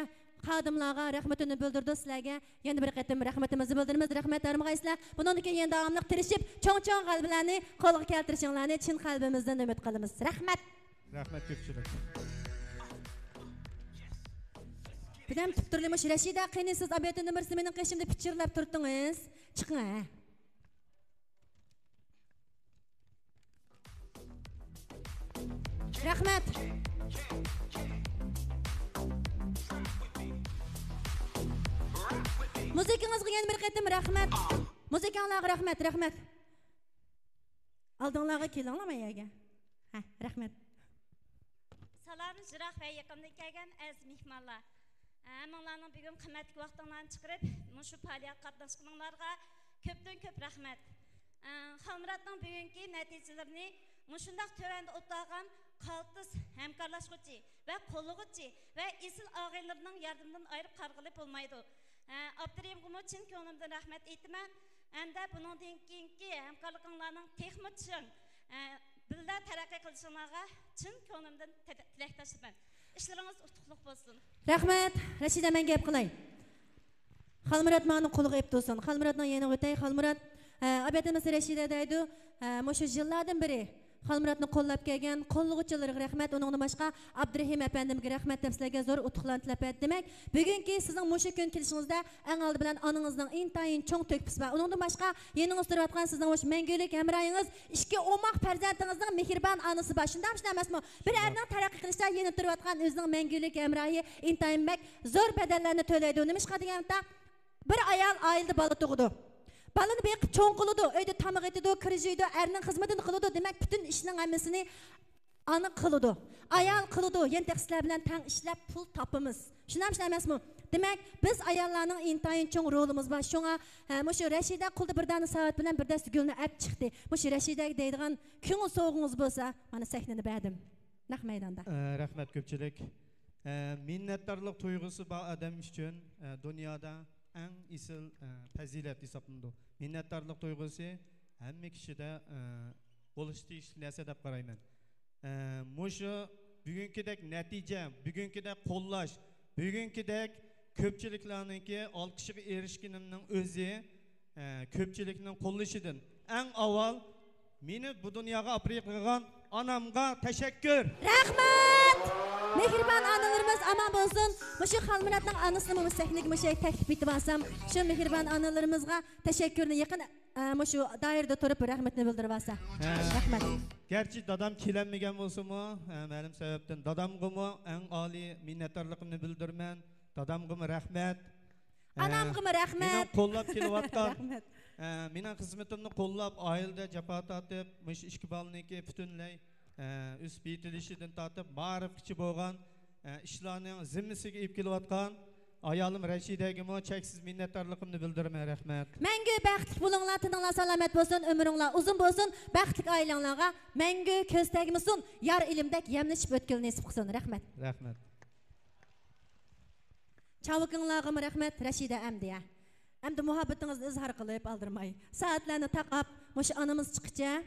خادىملارغا رەھمىتىنى بىلدۈرىدۇ. سىلەرگە يەنە بىر قېتىم رەھمىتىمىزنى بىلدۈرىمىز. رەھمەت ھارمىغايسىلەر. بۇنىڭدىن كېيىن يەنە داۋاملىق تىرىشىپ، چوڭ-چوڭ غەلىبىلەرنى قولغا كەلتۈرۈشۈڭلارنى چىن قەلبىمىزدىن ئۈمىد قىلىمىز. رەھمەت. رەھمەت كۆپچىلىك. بىردەم تۇتۇپ تۇرلى مۇشۇ رەشىدە، قېنى سىز ئابىتۇرىيېنت نومۇرسىنى مېنىڭ قېشىمدا پىچىرلاپ تۇرتۇڭىز. چىقىڭ، ھە. رەھمەت. مۇزىكىڭىزغا يەنە بىر قېتىم رەھمەت. مۇزىكاڭلارغا رەھمەت، رەھمەت. ئالدىڭلارغا كېلىڭلار ما يەرگە. ھە، رەھمەت. سالام، يىراق ۋە يېقىندىن كەلگەن ئەزىز مېھمانلار. ھەممىڭلارنىڭ بۈگۈن قىممەتلىك ۋاقتىڭلارنى چىقىرىپ، مۇشۇ پائالىيەتكە قاتناشقىنىڭلارغا كۆپتىن كۆپ رەھمەت. ئە، خالمۇراتنىڭ بۈگۈنكى نەتىجىلىرىنى مۇشۇنداق تۆۋەندە ئولتۇرغان قالتىس ھەمكارلاشقۇچى ۋە قوللىغۇچى ۋە ئېسىل ئاغىنىلىرىنىڭ ياردىمىدىن ئايرىپ قارىغىلى بولمايدۇ. ئە، ئاپتورىمغىمۇ چىن كۆڭلۈمدىن رەھمەت ئېيتىمەن. ھەمدە بۇنىڭدىن كېيىنكى ھەمكارلىقىڭلارنىڭ تېخىمۇ چىڭ، ئە، بىللە تەرەققىي قىلىشىڭلارغا چىن كۆڭلۈمدىن تىلە-، تىلەكداشلىقمەن. ئىشلىرىڭىز ئۇتۇقلۇق بولسۇن. رەھمەت. رەشىدە، مەن گەپ قىلاي. خالمۇرات ماڭا قولىغا ئېلىپ تۇرسۇن. خالمۇراتنىڭ يېنىغا ئۆتەي. خالمۇرات، ئە، ئابەتىمىز رەشىدە دەيدۇ. ئە، مۇشۇ يىللاردىن بېرى خالمۇراتنى قوللاپ كەلگەن قوللىغۇچىلىرىغا رەھمەت، ئۇنىڭدىن باشقا ئابدۇرېھىم ئەپەندىمگە رەھمەت دەپ سىلەرگە زور ئۇتۇقلارنى تىلەپ بەردى. دېمەك، بۈگۈنكى سىزنىڭ مۇشۇ كۈن كېلىشىڭىزدە ئەڭ ئالدى بىلەن ئانىڭىزنىڭ ئىنتايىن چوڭ تۆھپىسى بار. ئۇنىڭدىن باشقا يېنىڭىزدا تۇرۇۋاتقان سىزنىڭ مۇشۇ مەڭگۈلۈك ھەمراھىڭىز، ئىككى ئوماق پەرزەنتىڭىزنىڭ مېھرىبان ئانىسى بار. شۇنداقمۇ، شۇنداق ئەمەسمۇ؟ بىر ئەرنىڭ تەرەققىي قىلىشىدا يېنىدا تۇرۇۋاتقان ئۆزىنىڭ مەڭگۈلۈك ھەمراھى ئىنتايىن بەك زور بەدەللەرنى تۆلەيدۇ. نېمىشقا دېگەندە، بىر ئايال ئائىلىدە بالا تۇغىدۇ. بالىنى بېقىپ چوڭ قىلىدۇ، ئۆيدە تاماق ئېتىدۇ، كىر يۇيىدۇ، ئەرنىڭ خىزمىتىنى قىلىدۇ. دېمەك، پۈتۈن ئىشنىڭ ھەممىسىنى ئانا قىلىدۇ. ئايال قىلىدۇ. يەنە تېخى سىلەر بىلەن تەڭ ئىشلەپ پۇل تاپىمىز. شۇنداقمۇ، شۇنداق ئەمەسمۇ؟ دېمەك، بىز ئاياللارنىڭ ئىنتايىن چوڭ رولىمىز بار. شۇڭا، ھە، مۇشۇ رەشىدە قولىدا بىر دانە ساۋات بىلەن بىر دەستە گۈلنى ئەپ چىقتى. مۇشۇ رەشىدەگە دەيدىغان كۆڭۈل سوۋغىڭىز بولسا، مانا سەھنىنى بەردىم. نەق مەيداندا. ئە، رەھمەت كۆپچىلىك. ئە، مىننەتدارلىق تۇيغۇسى بار ئادەم ئۈچۈن، ئە، دۇنيادا ئەڭ ئېسىل، ئە، پەزىلەت ھېسابلىنىدۇ. مىننەتدارلىق تۇيغۇسى ھەممە كىشىدە، ئە، بولۇشى تېگىشلىك نەرسە دەپ قارايمەن. ئە، مۇشۇ بۈگۈنكىدەك نەتىجە، بۈگۈنكىدەك قوللاش، بۈگۈنكىدەك كۆپچىلىكلەرنىڭكى ئالقىشىغا ئېرىشكىنىمنىڭ ئۆزى، ئە، كۆپچىلىكنىڭ قوللىشىدىن ئەڭ ئاۋۋال مېنى بۇ دۇنياغا ئاپىرىپ قىلغان ئانامغا تەشەككۈر. رەھمەت! مېھرىبان ئانىلىرىمىز ئامان بولسۇن. مۇشۇ خالمۇراتنىڭ ئانىسىنى مۇشۇ سەھنىگە مۇشۇ تەكلىپ ئېتىۋالسام، شۇ مېھرىبان ئانىلىرىمىزغا تەشەككۈرنى يېقىن، ئە، مۇشۇ دائىرىدە تۇرۇپ رەھمىتىنى بىلدۈرۈۋالسا. ھە. رەھمەت. گەرچە دادام كېلەلمىگەن بولسىمۇ، ئە، مەلۇم سەۋەبتىن دادامغىمۇ ئەڭ ئالىي مىننەتدارلىقىمنى بىلدۈرىمەن. دادامغىمۇ رەھمەت. ئە، ئانامغىمۇ رەھمەت. مېنىڭ قوللاپ كېلىۋاتقان، رەھمەت. ئە، مېنىڭ خىزمىتىمنى قوللاپ، ئائىلىدە جاپا تارتىپ، مۇشۇ ئىككى بالىنىڭكى پۈتۈنلەي، ئە، ئۆسۈپ يېتىلىشىدىن تارتىپ، مائارىپقىچە بولغان، ئە، ئىشلارنىڭ زىممىسىگە ئېلىپ كېلىۋاتقان ئايالىم رەشىدەگىمۇ چەكسىز مىننەتدارلىقىمنى بىلدۈرىمەن. رەھمەت. مەڭگۈ بەختلىك بولۇڭلار، تېنىڭلار سالامەت بولسۇن، ئۆمرۈڭلار ئۇزۇن بولسۇن، بەختلىك ئائىلەڭلارغا مەڭگۈ كۆز تەگمىسۇن، يار ئىلىمدەك يەملىشىپ ئۆتكىلى نېسىپ قىلسۇن. رەھمەت. رەھمەت. چاۋىكىڭلارغىمۇ رەھمەت، رەشىدە ئەمدى، ھە. ئەمدى مۇھەببىتىڭىزنى ئىزھار قىلىپ ئالدىرىماي. سائەتلەرنى تاقاپ، مۇشۇ ئانىمىز چىققىچە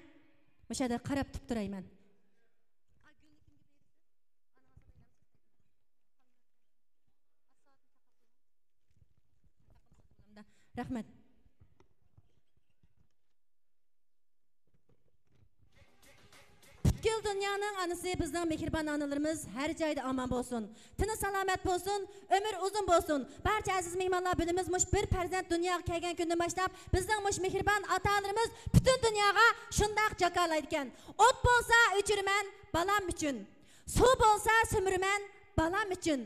مۇشۇ يەردە قاراپ تۇرۇپ تۇراي مەن. رەھمەت. پۈتكۈل دۇنيانىڭ ئانىسى بىزنىڭ مېھرىبان ئانىلىرىمىز ھەر جايدا ئامان بولسۇن، تېنى سالامەت بولسۇن، ئۆمرى ئۇزۇن بولسۇن. بارچە ئەزىز مېھمانلار، بىلىمىز مۇشۇ بىر پەرزەنت دۇنياغا كەلگەن كۈندىن باشلاپ بىزنىڭ مۇشۇ مېھرىبان ئاتا-ئانىلىرىمىز پۈتۈن دۇنياغا شۇنداق جاكارلايدىكەن. ئوت بولسا ئۆچۈرىمەن بالام ئۈچۈن، سۇ بولسا سۈمۈرىمەن بالام ئۈچۈن.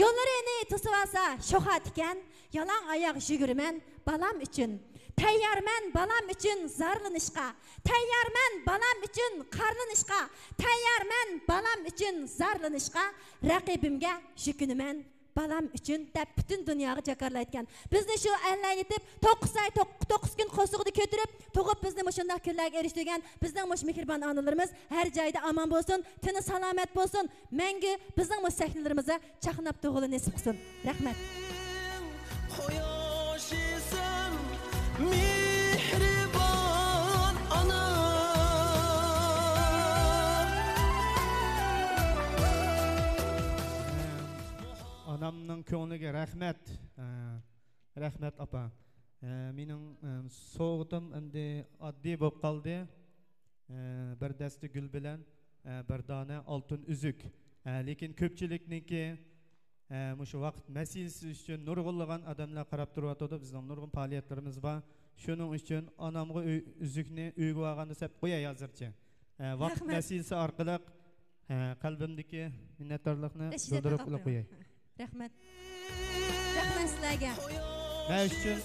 يوللىرىنى توسۇۋالسا شوخا تىكەن، يالاڭ ئاياغ يۈگۈرىمەن بالام ئۈچۈن. تەييارمەن بالام ئۈچۈن زارلىنىشقا، تەييارمەن بالام ئۈچۈن قارلىنىشقا، تەييارمەن بالام ئۈچۈن زارلىنىشقا، رەقىبىمگە يۈكۈنىمەن بالام ئۈچۈن دەپ پۈتۈن دۇنياغا جاكارلايدىكەن. بىزنى شۇ ئەللەيلىتىپ، توققۇز ئاي، توق-، توققۇز كۈن قورسىقىدا كۆتۈرۈپ، تۇغۇپ بىزنى مۇشۇنداق كۈنلەرگە ئېرىشتۈرگەن بىزنىڭ مۇشۇ مېھرىبان ئانىلىرىمىز ھەر جايدا ئامان بولسۇن، تېنى سالامەت بولسۇن، مەڭگۈ بىزنىڭ مۇشۇ سەھنىلىرىمىزدە چاقناپ تۇرغىلى نېسىپ قىلسۇن. رەھمەت. قۇياشىسەن مېھرىبان ئانا. ئانامنىڭ كۆڭلىگە رەھمەت. رەھمەت، ئاپا. ئە، مېنىڭ، ئە، سوۋغىتىم ئەمدى ئاددىي بولۇپ قالدى. ئە، بىر دەستە گۈل بىلەن، ئە، بىر دانە ئالتۇن ئۈزۈك. ئە، لېكىن كۆپچىلىكنىڭكى، ئە، مۇشۇ ۋاقىت مەسىلىسى ئۈچۈن نۇرغۇنلىغان ئادەملەر قاراپ تۇرۇۋاتىدۇ. بىزنىڭ نۇرغۇن پائالىيەتلىرىمىز بار. شۇنىڭ ئۈچۈن ئانامغا ئۆي-، ئۈزۈكنى ئۆيگە بارغاندا سەپ قوياي ھازىرچە. ئە، ۋاقىت رەھمەت. مەسىلىسى ئارقىلىق ئە، قەلبىمدىكى مىننەتدارلىقنى بىلدۈرۈپ قوياي. رەھمەت. رەھمەت سىلەرگە. مەن ئۈچۈن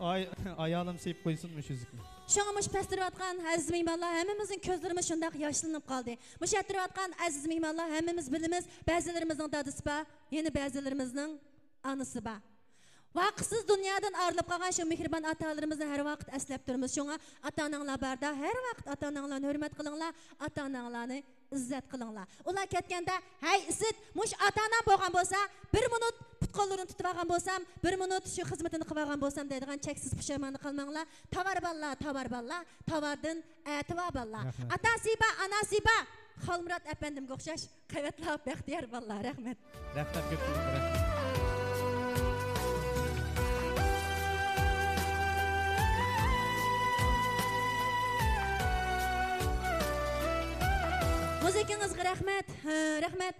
ئاي-، ئايالىم سېيىپ قويسۇن مۇشۇ ئۈزۈكنى. شۇڭا مۇشۇ پەستە تۇرۇۋاتقان ئەزىز مېھمانلار، ھەممىمىزنىڭ كۆزلىرىمىز شۇنداق ياشلىنىپ قالدى. مۇشۇ يەردە تۇرۇۋاتقان ئەزىز مېھمانلار، ھەممىمىز بىلىمىز، بەزىلىرىمىزنىڭ دادىسى بار، يەنە بەزىلىرىمىزنىڭ ئانىسى بار. ۋاقىتسىز دۇنيادىن ئايرىلىپ قالغان شۇ مېھرىبان ئاتا-ئانىلىرىمىزنى ھەر ۋاقىت ئەسلەپ تۇرىمىز. شۇڭا ئاتا-ئاناڭلار باردا، ھەر ۋاقىت ئاتا-ئاناڭلارنى ھۆرمەت قىلىڭلار، ئاتا-ئاناڭلارنى ئىززەت قىلىڭلار. ئۇلار كەتكەندە، ھەي ئىسىت، مۇشۇ ئاتا-ئانام بولغان بولسا، بىر مىنۇت پۇت-قوللىرىنى تۇتۇۋالغان بولسام، بىر مىنۇت شۇ خىزمىتىنى قىلىۋالغان بولسام دەيدىغان چەكسىز پۇشايماندا قالماڭلار. تاۋار باللا، تاۋار باللا، تاۋاردىن ئەتىۋار باللا. ئاتا سىبا، ئانا سىبا، خالمۇرات ئەپەندىمگە ئوخشاش قەۋەتلا بەختىيار بالىلار، رەھمەت. رەھمەت، كۆپچىلىك، رەھمەت. مۇزىكىڭىزغا رەھمەت. ھە، رەھمەت.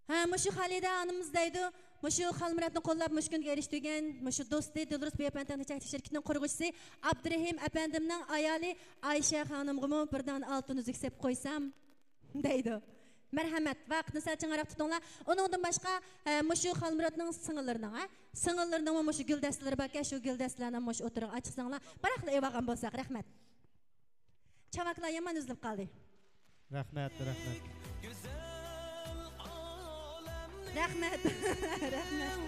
ھە، مۇشۇ خالىدە ئانىمىز دەيدۇ. مۇشۇ خالمۇراتنى قوللاپ مۇشۇ كۈنگە ئېرىشتۈرگەن مۇشۇ دوستى دىلرۇز بىيوپەنتىڭ چەكلىك شىركىتىنىڭ قۇرغۇچىسى ئابدۇرېھىم ئەپەندىمنىڭ ئايالى ئايشە خانىمغىمۇ بىر دانە ئالتۇن ئۈزۈك سېلىپ قويسام دەيدۇ. مەرھەمەت، ۋاقىتنى سەل چىڭراق تۇتۇڭلار. ئۇنىڭدىن باشقا، ھە، مۇشۇ خالمۇراتنىڭ سىڭىللىرىنىڭ، ھە، سىڭىللىرىنىڭمۇ مۇشۇ گۈلدەستىلىرى باركەن، شۇ گۈلدەستىلەرنى مۇشۇ ئوتتۇرىغا ئاچىقساڭلار، بىراقلا ئېلىۋالغان بولساق، رەھمەت. چاۋاكلار يامان ئۈزۈلۈپ قالدى. رەھمەت، رەھمەت. رەھمەت. رەھمەت.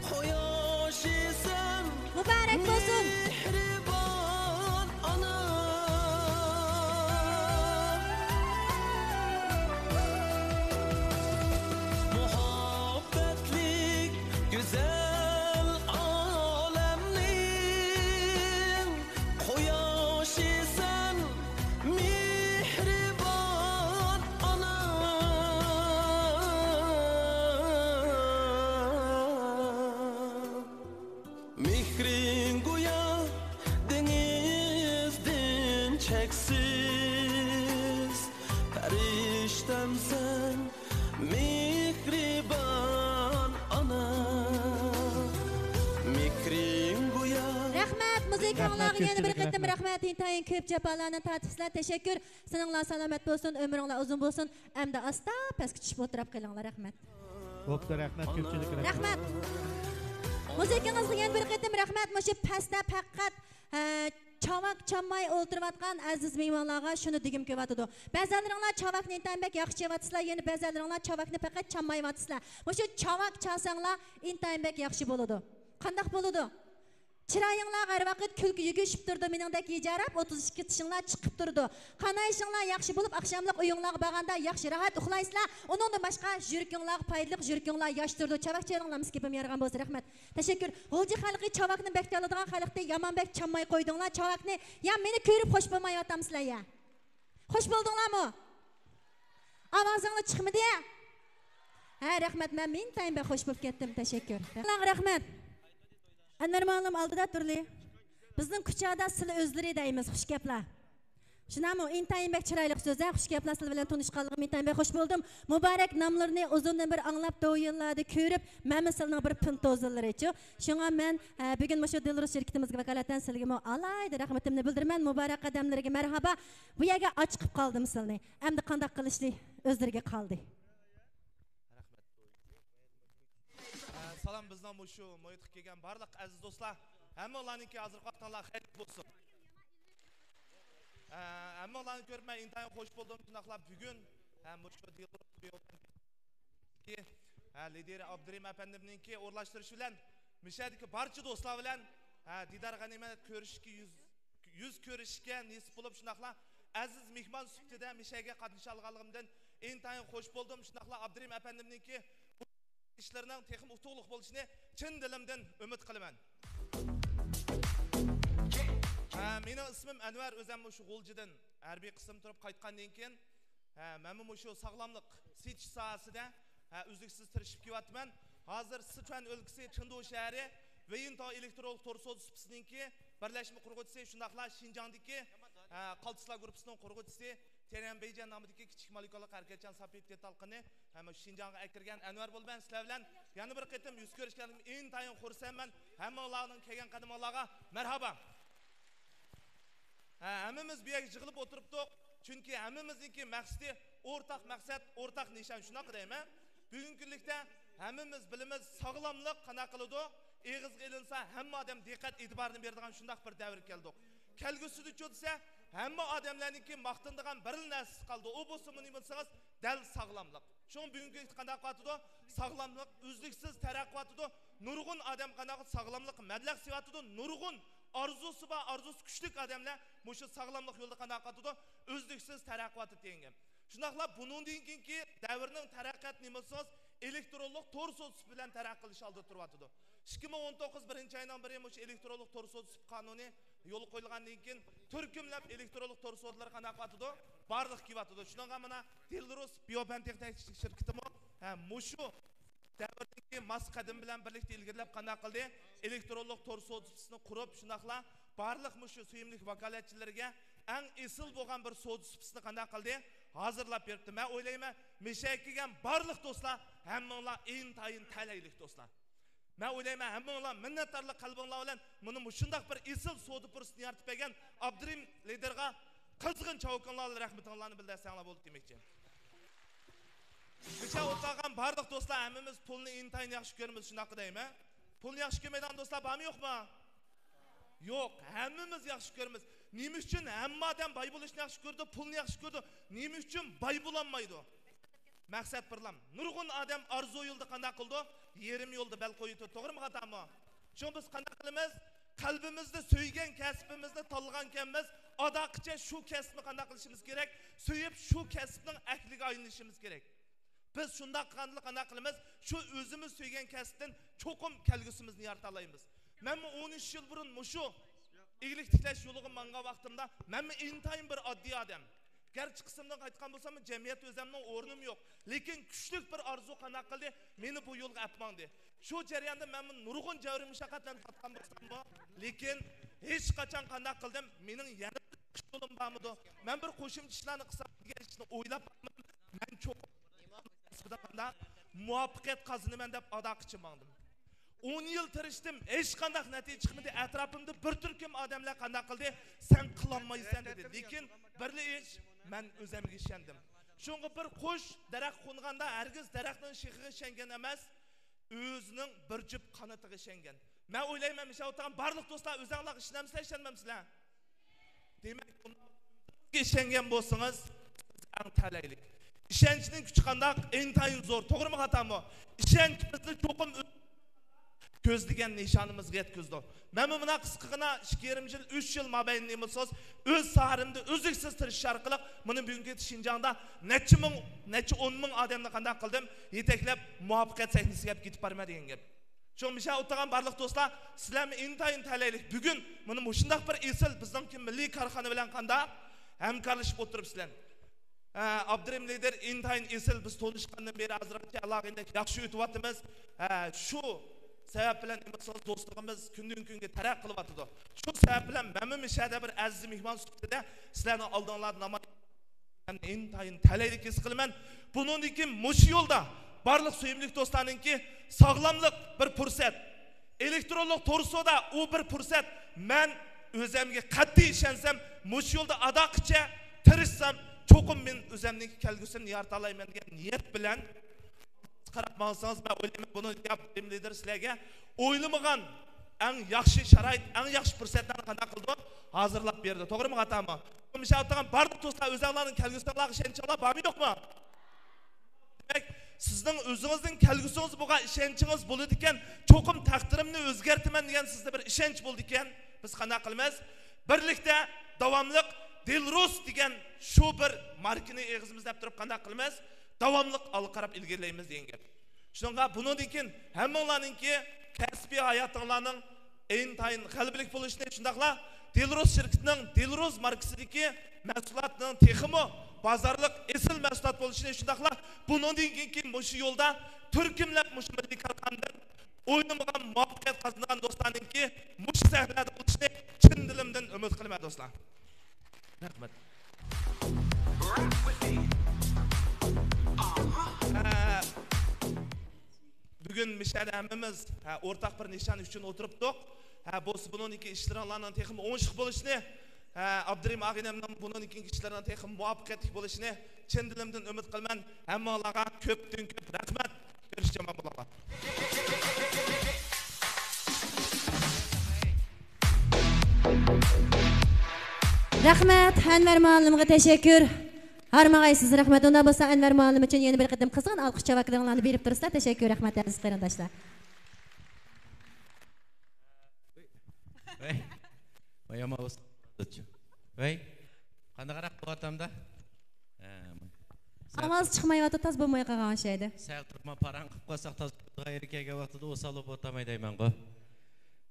قۇياشى سەن مۇبارەك بولسۇن. مېھرىبان ئانا. مۇھەببەتلىك گۈزەل ئالەمنىڭ قۇياشى سەن، مېھرىبان ئانا. مېھرىڭ گويا دېڭىزدىن چەكسىز، پەرىشتەمسەن، مېھرىبان ئانا، مېھرىڭ گويا. رەھمەت، مۇزىكاڭلارغا يەنە بىر قېتىم رەھمەت. ئىنتايىن كۆپ جاپالارنى تارتىپسىلەر. تەشەككۈر. سېنىڭلار سالامەت بولسۇن، ئۆمرۈڭلار ئۇزۇن بولسۇن. ئەمدى ئاستا پەسكە چۈشۈپ ئولتۇراپ قېلىڭلار. رەھمەت. بوپتۇ، رەھمەت، كۆپچىلىك رەھمەت. رەھمەت. مۇزىكىڭىزغا يەنە بىر قېتىم رەھمەت. مۇشۇ پەستە پەقەت، ھە، چاۋاك چالماي ئولتۇرۇۋاتقان ئەزىز مېھمانلارغا شۇنى دېگۈم كېلىۋاتىدۇ. بەزەنلىرىڭلار چاۋاكنى ئىنتايىن بەك ياخشى چېلىۋاتىسىلەر، يەنە بەزەنلىرىڭلار چاۋاكنى پەقەت چالمايۋاتىسىلەر. مۇشۇ چاۋاك چالساڭلار ئىنتايىن بەك ياخشى بولىدۇ. قانداق بولىدۇ؟ چىرايىڭلار ھەر ۋاقىت كۈلكە يۈگۈشۈپ تۇرىدۇ، مېنىڭدەك ھىجايراپ ئوتتۇز ئىككى چىشىڭلار چىقىپ تۇرىدۇ. قانايىشىڭلار ياخشى بولۇپ، ئاخشاملىق ئۆيۈڭلارغا بارغاندا ياخشى راھەت ئۇخلايسىلەر. ئۇنىڭدىن باشقا يۈرىكىڭلارغا پايدىلىق، يۈرىكىڭلار ياش تۇرىدۇ. چاۋاك چېلىڭلار، مۇشۇ گېپىم يارىغان بولسا، رەھمەت. تەشەككۈر. غۇلجا خەلقى چاۋاكنى بەك چالىدىغان خەلقتى يامان بەك چالماي قويدۇڭلار چاۋاكنى. يا مېنى كۆرۈپ خوش بولمايۋاتامسىلەر يا؟ خوش بولدۇڭلارمۇ؟ ئاۋازىڭلار چىقمىدى يا؟ ھە، رەھمەت، مەن ئىنتايىن بەك خوش بولۇپ كەتتىم. تەشەككۈر. سىلەرگە رەھمەت. ئەنۋەر مۇئەللىم ئالدىدا تۇرلى. بىزنىڭ كۇچادا سىلى ئۆزلىرى دەيمىز، خۇش گەپلەر. شۇنداقمۇ؟ ئىنتايىن بەك چىرايلىق سۆزلەر، خۇش گەپلەر، سىلەر بىلەن تونۇشقانلىقىم ئىنتايىن بەك خوش بولدۇم. مۇبارەك ناملىرىنى ئۇزۇندىن بېرى ئاڭلاپ، دوۋيىنلاردا كۆرۈپ، مەنمۇ سىلىنىڭ بىر پىنتوزىلىرىچۇ. شۇڭا مەن، ئە، بۈگۈن مۇشۇ دىلرۇز شىركىتىمىزگە ۋاكالىتەن سىلىگىمۇ ئالاھىدە رەھمىتىمنى بىلدۈرىمەن. مۇبارەك قەدەملىرىگە مەرھابا. بۇ يەرگە ئاچىقىپ قالدىم سىلىنى. ئەمدى قانداق قىلىشلى ئۆزلىرىگە قالدى. ئە، سالام، بىزنىڭ مۇشۇ مۇھىتقا كەلگەن بارلىق ئەزىز دوستلار. ھەممىڭلارنىڭكى ھازىرقى ۋاقتىڭلار خەيرلىك بولسۇن. ئە، ھەممىڭلارنى كۆرۈپ مەن ئىنتايىن خوش بولدۇم. شۇنداقلا بۈگۈن، ئە، مۇشۇ دىلرۇز بىيوپەنكى، ئە، لىدىرى ئابدۇرېھىم ئەپەندىمنىڭكى ئورۇنلاشتۇرۇشى بىلەن مۇشۇ يەردىكى بارچە دوستلار بىلەن، ئە، دىدار غەنىيمەت كۆرۈشۈشكە يۈز يۈز كۆرۈشۈشكە نېسىپ بولۇپ، شۇنداقلا ئەزىز مېھمان سۈپىتىدە مۇشۇ يەرگە قاتنىشالىغانلىقىمدىن ئىنتايىن خوش بولدۇم. شۇنداقلا ئابدۇرېھىم ئەپەندىمنىڭكى بۇ ئىشلىرىنىڭ تېخىمۇ ئۇتۇقلۇق بولۇشىنى چىن دىلىمدىن ئۈمىد قىلىمەن. ھە، مېنىڭ ئىسمىم ئەنۋەر، ئۆزۈم مۇشۇ غۇلجىدىن ھەربىي قىسىم تۇرۇپ قايتقاندىن كېيىن، ھە، مەنمۇ مۇشۇ ساغلاملىق سېتىش ساھەسىدە، ھە، ئۈزلۈكسىز تىرىشىپ كېلىۋاتىمەن. ھازىر سىچۈەن ئۆلكىسى چېندۇ شەھىرى ۋېيىنتاۋ ئېلېكترونلۇق تور سودا سۇپىسىنىڭكى بىرلەشمە قۇرغۇچىسى، شۇنداقلا شىنجاڭدىكى، ھە، قالتىسلار گۇرۇپپىسىنىڭ قۇرغۇچىسى، تيەنئەنبېيجيەن نامىدىكى كىچىك مولېكۇللۇق ھەرىكەتچان ساپىيىپ دېتال قېنى، ھە، مۇشۇ شىنجاڭغا ئەكىرگەن ئەنۋەر بولىمەن. سىلەر بىلەن يەنە بىر قېتىم يۈز كۆرۈشكەنلىكىمدىن ئىنتايىن خۇرسەنمەن. ھەممىڭلارنىڭ كەلگەن قەدىمىڭلارغا مەرھابا. ھە، ھەممىمىز بۇ يەرگە يىغىلىپ ئولتۇرۇپتۇق. چۈنكى ھەممىمىزنىڭكى مەقسىتى ئورتاق مەقسەت، ئورتاق نىشان، شۇنداق دەيمەن. بۈگۈنكى كۈنلۈكتە ھەممىمىز بىلىمىز، ساغلاملىق قانداق قىلىدۇ؟ ئېغىزغا ئېلىنسا، ھەممە ئادەم دىققەت ئېتىبارىنى بېرىدىغان شۇنداق بىر دەۋرگە كەلدۇق. كەلگۈسىدىچۇ دېسە، ھەممە ئادەملەرنىڭكى ماختىنىدىغان بىرلا نەرسىسى قالدى. ئۇ بولسا نېمە دېسىڭىز، دەل ساغلاملىق. شۇڭا بۈگۈنكى كۈندە قانداق قىلىۋاتىدۇ؟ ساغلاملىق ئۈزلۈكسىز تەرەققىي قىلىۋاتىدۇ. نۇرغۇن ئادەم قانداق ساغلاملىققا مەبلەغ سېلىۋاتىدۇ. نۇرغۇن ئارزۇسى بار، ئارزۇسى كۈچلۈك ئادەملەر مۇشۇ ساغلاملىق يولىدا قانداق قىلىۋاتىدۇ؟ ئۈزلۈكسىز تەرەققىي قىلىۋاتىدۇ دېگەن گەپ. شۇنداقلا بۇنىڭدىن كېيىنكى دەۋرنىڭ تەرەققىياتى نېمە دېسىڭىز، ئېلېكترونلۇق تور سودىسى بىلەن تەرەققىي قىلىش ئالدىدا تۇرۇۋاتىدۇ. ئىككى مىڭ ئون توققۇز بىرىنچى ئاينىڭ بىرى مۇشۇ ئېلېكترونلۇق تور سودىسى قانۇنى يولغا قويۇلغاندىن كېيىن، تۈركۈملەپ ئېلېكترونلۇق تور سودىلىرى قانداق قىلىۋاتىدۇ؟ بارلىققا كېلىۋاتىدۇ. شۇنىڭغا مانا دېلروس بىيوبەن تېخنىك شىركىتىمۇ، ھە، مۇشۇ دەۋردىكى ماس قەدىمى بىلەن بىرلىكتە ئىلگىرىلەپ قانداق قىلدى؟ ئېلېكترونلۇق تور سودىسىنى قۇرۇپ، شۇنداقلا بارلىق مۇشۇ سۆيۈملۈك ۋاكالەتچىلىرىگە ئەڭ ئېسىل بولغان بىر سودا سۇپىسىنى قانداق قىلدى؟ ھازىرلاپ بېرىپتۇ. مەن ئويلايمەن، مىشەگە كەلگەن بارلىق دوستلار، ھەممىڭلار ئىنتايىن تەلەيلىك دوستلار. مەن ئويلايمەن، ھەممىڭلار مىننەتدارلىق قەلبىڭلار بىلەن مانا مۇشۇنداق بىر ئېسىل سودا پۇرسىتىنى يارىتىپ بەرگەن ئابدۇرېھىم لىدېرغا قىزغىن چاۋىكىڭلار بىلەن رەھمىتىڭلارنى بىلدۈرسەڭلار بولدى دېمەكچى. مىشەدە ئولتۇرغان بارلىق دوستلار، ھەممىمىز پۇلنى ئىنتايىن ياخشى كۆرىمىز، شۇنداققۇ دەيمەن؟ پۇلنى ياخشى كۆرمەيدىغان دوستلار بارمۇ يوقمۇ؟ يوق، ھەممىمىز ياخشى كۆرىمىز. نېمە ئۈچۈن ھەممە ئادەم باي بولۇشنى ياخشى كۆرىدۇ، پۇلنى ياخشى كۆرىدۇ؟ نېمە ئۈچۈن باي بولالمايدۇ؟ مەقسەت بىرلا. نۇرغۇن ئادەم ئارزۇ يولىدا قانداق قىلىدۇ؟ يېرىم يولدا بەل قويۇۋېتىدۇ. توغرىمۇ، خاتامۇ؟ شۇڭا بىز قانداق قىلىمىز؟ قەلبىمىزدە سۆيگەن كەسپىمىزنى تاللىغانكەنمىز، ئاداققىچە شۇ كەسىپنى قانداق قىلىشىمىز كېرەك؟ سۆيۈپ، شۇ كەسىپنىڭ ئەھلىگە ئايلىنىشىمىز كېرەك. بىز شۇنداق قىلغاندىلا قانداق قىلىمىز؟ شۇ ئۆزىمىز سۆيگەن كەسىپتىن چوقۇم كەلگۈسىمىزنى يارىتالايمىز. مەنمۇ ئون ئۈچ يىل بۇرۇن مۇشۇ ئىگىلىك تىكلەش يولىغا ماڭغان ۋاقتىمدا، مەنمۇ ئىنتايىن بىر ئاددىي ئادەم. گەرچە قىسىمدىن قايتقان بولساممۇ، جەمئىيەتتە ئۆزەمنىڭ ئورنۇم يوق. لېكىن كۈچلۈك بىر ئارزۇ قانداق قىلدى، مېنى بۇ يولغا ئەپ ماڭدى. شۇ جەرياندا مەنمۇ نۇرغۇن جەبرى مۇشەققەتلەرنى تارتقان بولساممۇ، لېكىن ھېچقاچان قانداق قىلدىم، مېنىڭ يەنە بىر چىقىش يولۇم بارمىدۇ؟ مەن بىر قوشۇمچە ئىشلارنى قىلسام دېگەن ئىشنى ئويلاپ باقمىدىم. مەن چوقۇم قانداق مۇۋەپپەقىيەت قازىنىمەن دەپ ئاداققىچە ماڭدىم. ئون يىل تىرىشتىم، ھېچقانداق نەتىجە چىقمىدى. ئەتراپىمدا بىر تۈركۈم ئادەملەر قانداق قىلدى؟ سەن قىلالمايسەن دېدى. لېكىن بىرلا ئىش، مەن ئۆزەمگە ئىشەندىم. شۇڭا بىر قۇش دەرەخ قونغاندا ھەرگىز دەرەخنىڭ شېخىغا ئىشەنگەن ئەمەس، ئۆزىنىڭ بىر جۈپ قانىتىغا ئىشەنگەن. مەن ئويلايمەن، مىشەدە ئولتۇرغان بارلىق دوستلار، ئۆزەڭلارغا ئىشىنەمسىلەر، ئىشەنمەمسىلەر؟ دېمەك، ئىشەنگەن بولسىڭىز، سىز ئەڭ تەلەيلىك. ئىشەنچنىڭ كۈچى قانداق؟ ئىنتايىن زور. توغرىمۇ، خاتامۇ؟ ئىشەنچ بىزنى چوقۇم كۆزلىگەن نىشانىمىزغا يەتكۈزىدۇ. مەنمۇ مۇنداق قىسقىغىنا ئىككى يېرىم يىل، ئۈچ يىل مابەينىدە نېمە بولسا، ئۆز ساھەمدە ئۈزلۈكسىز تىرىشىش ئارقىلىق مانا بۈگۈنكى شىنجاڭدا نەچچە مىڭ، نەچچە ئون مىڭ ئادەمنى قانداق قىلدىم، يېتەكلەپ مۇۋەپپەقىيەت سەھنىسىگە ئەپ كېتىپ بارىمەن دېگەن گەپ. شۇڭا مىشەدە ئولتۇرغان بارلىق دوستلار، سىلەرمۇ ئىنتايىن تەلەيلىك. بۈگۈن مانا مۇشۇنداق بىر ئېسىل بىزنىڭكى مىللىي كارخانا بىلەن قانداق ھەمكارلىشىپ ئولتۇرۇپسىلەر. ئە، ئابدۇرېھىم لىدېر ئىنتايىن ئېسىل، بىز تونۇشقاندىن بېرى ھازىرغىچە ئالاقىدە ياخشى ئۆتۈۋاتىمىز. ئە، شۇ سەۋەب بىلەن نېمە دېسىڭىز، دوستلۇقىمىز كۈندىن كۈنگە تەرەققىي قىلىۋاتىدۇ. شۇ سەۋەب بىلەن مەنمۇ مىشەدە بىر ئەزىز مېھمان سۈپىتىدە سىلەرنىڭ ئالدىڭلاردا نامايان ئىنتايىن تەلەيلىك ھېس قىلىمەن. بۇنىڭدىن كېيىن مۇشۇ يولدا بارلىق سۆيۈملۈك دوستلارنىڭكى ساغلاملىق بىر پۇرسەت، ئېلېكترونلۇق تور سودا ئۇ بىر پۇرسەت. مەن ئۆزەمگە قەتئىي ئىشەنسەم، مۇشۇ يولدا ئاداققىچە تىرىشسام، چوقۇم مەن ئۆزەمنىڭكى كەلگۈسىنى يارىتالايمەن دېگەن نىيەت بىلەن قاراپ ماڭسىڭىز، مەن ئويلايمەن، بۇنى ياپ لىدېر سىلەرگە ئويلىمىغان ئەڭ ياخشى شارائىت، ئەڭ ياخشى پۇرسەتلەرنى قانداق قىلىدۇ؟ ھازىرلاپ بېرىدۇ. توغرىمۇ، خاتامۇ؟ مۇشۇ ئولتۇرغان بارلىق دوستلار، ئۆزەڭلارنىڭ كەلگۈسىڭلارغا ئىشەنچىڭلار بارمۇ يوقمۇ؟ دېمەك، سىزنىڭ ئۆزىڭىزنىڭ كەلگۈسىڭىز بولغان ئىشەنچىڭىز بولىدىكەن، چوقۇم تەقدىرىمنى ئۆزگەرتىمەن دېگەن سىزدە بىر ئىشەنچ بولىدىكەن، بىز قانداق قىلىمىز؟ بىرلىكتە داۋاملىق دىلرۇس دېگەن شۇ بىر ماركىنى ئېغىزىمىزدا دەپ تۇرۇپ قانداق قىلىمىز؟ داۋاملىق ئالغا قاراپ ئىلگىرىلەيمىز دېگەن گەپ. شۇنىڭغا بۇنىڭدىن كېيىن ھەممىڭلارنىڭكى كەسپىي ھاياتىڭلارنىڭ ئىنتايىن غەلىبىلىك بولۇشىنى، شۇنداقلا دىلرۇس شىركىتىنىڭ دىلرۇس ماركىسىدىكى مەھسۇلاتنىڭ تېخىمۇ بازارلىق ئېسىل مەھسۇلات بولۇشىنى، شۇنداقلا بۇنىڭدىن كېيىنكى مۇشۇ يولدا تۈركۈملەپ مۇشۇ مىللىي كارخانىدىن ئويلىمىغان مۇۋەپپەقىيەت قازانغان دوستلارنىڭكى مۇشۇ سەھنىلەردە بولۇشىنى چىن دىلىمدىن ئۈمىد قىلىمەن، دوستلار. رەھمەت. ھە، بۈگۈن مىشەدە ھەممىمىز، ھە، ئورتاق بىر نىشان ئۈچۈن ئولتۇرۇپتۇق. ھە، بولسا بۇنىڭدىكى ئىشلىرىڭلارنىڭ تېخىمۇ ئوڭۇشلۇق بولۇشىنى، ھە، ئابدۇرېھىم ئاغىنەمنىڭ بۇنىڭدىن كېيىنكى ئىشلىرىنىڭ تېخى مۇۋەپپەقىيەتلىك بولۇشىنى چىن دىلىمدىن ئۈمىد قىلىمەن. ھەممىڭلارغا كۆپتىن كۆپ رەھمەت. كۆرۈشىمەن بۇلارغا. رەھمەت، ئەنۋەر مۇئەللىمغا تەشەككۈر. ھارمىغايسىز، رەھمەت. ئۇنداق بولسا ئەنۋەر مۇئەللىم ئۈچۈن يەنە بىر قېتىم قىزغىن ئالقىش چاۋاكلىرىڭلارنى بېرىپ تۇرسىلا. تەشەككۈر، رەھمەت، ئەزىز قېرىنداشلار. ۋەي. ۋەي، يامان بولسا. ۋەي. قانداقراق بولۇۋاتامدا؟ ھە. ئاۋاز چىقمايۋاتىدۇ، تاز بولماي قالغان ئوخشايدۇ. سەل تۇرۇپمۇ پاراڭ قىلىپ قالساق تاز بولىدىغان يېرى كەلگەن ۋاقتىدا ئوسال بولۇپ ئولتۇرماي دەيمەنغۇ.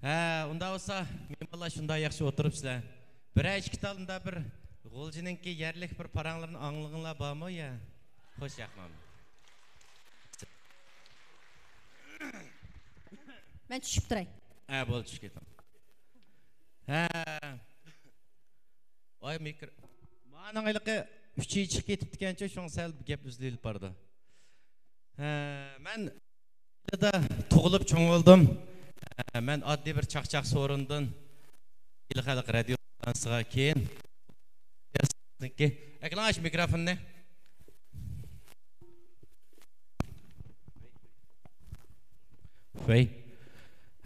ھە، ئۇنداق بولسا مېھمانلار شۇنداق ياخشى ئولتۇرۇپسىلەر. بىرەر ئىككى تال مۇنداق بىر غۇلجىنىڭكى يەرلىك بىر پاراڭلىرىنى ئاڭلىغىنىڭلار بارمۇ يا؟ خوش ياقمامۇ؟ مەن چۈشۈپ تۇراي. ھە، بولدى، چۈشۈپ كېتىڭ. ھە. ۋاي مىكرو. مانىڭ ھېلىقى ئۈچى چىقىپ كېتىپتىكەنچۇ، شۇڭا سەل گەپ ئۈزۈلۈپ بارىدۇ. ھە، مەن تۇغۇلۇپ چوڭ بولدۇم. ھە، مەن ئاددىي بىر چاقچاق سورۇندىن ئىلى خەلق رادىيو ئىستانسىسىغا كېيىن. ئەكىلىڭ ئاشۇ مىكروفوننى. ۋەي.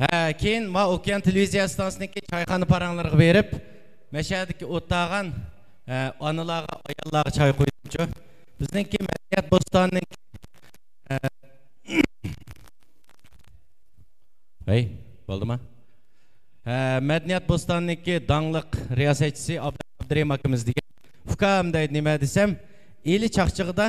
ھە، كېيىن ما ئوكيان تېلېۋىزىيە ئىستانسىسىنىڭكى چايخانا پاراڭلىرىغا بېرىپ، مەشەدىكى ئولتۇرغان، ھە، ئانىلارغا، ئاياللارغا چاي قۇيدۇمچۇ. بىزنىڭكى مەدەنىيەت بوستانىنىڭكى، ھە، ھەي، بولدىما؟ ھە، مەدەنىيەت بوستانىنىڭكى داڭلىق رىياسەتچىسى ئابدۇرېھىم ئاكىمىز دېگەن. ئۇكام دەيدۇ، نېمە دېسەم، ئىلى چاقچىقىدا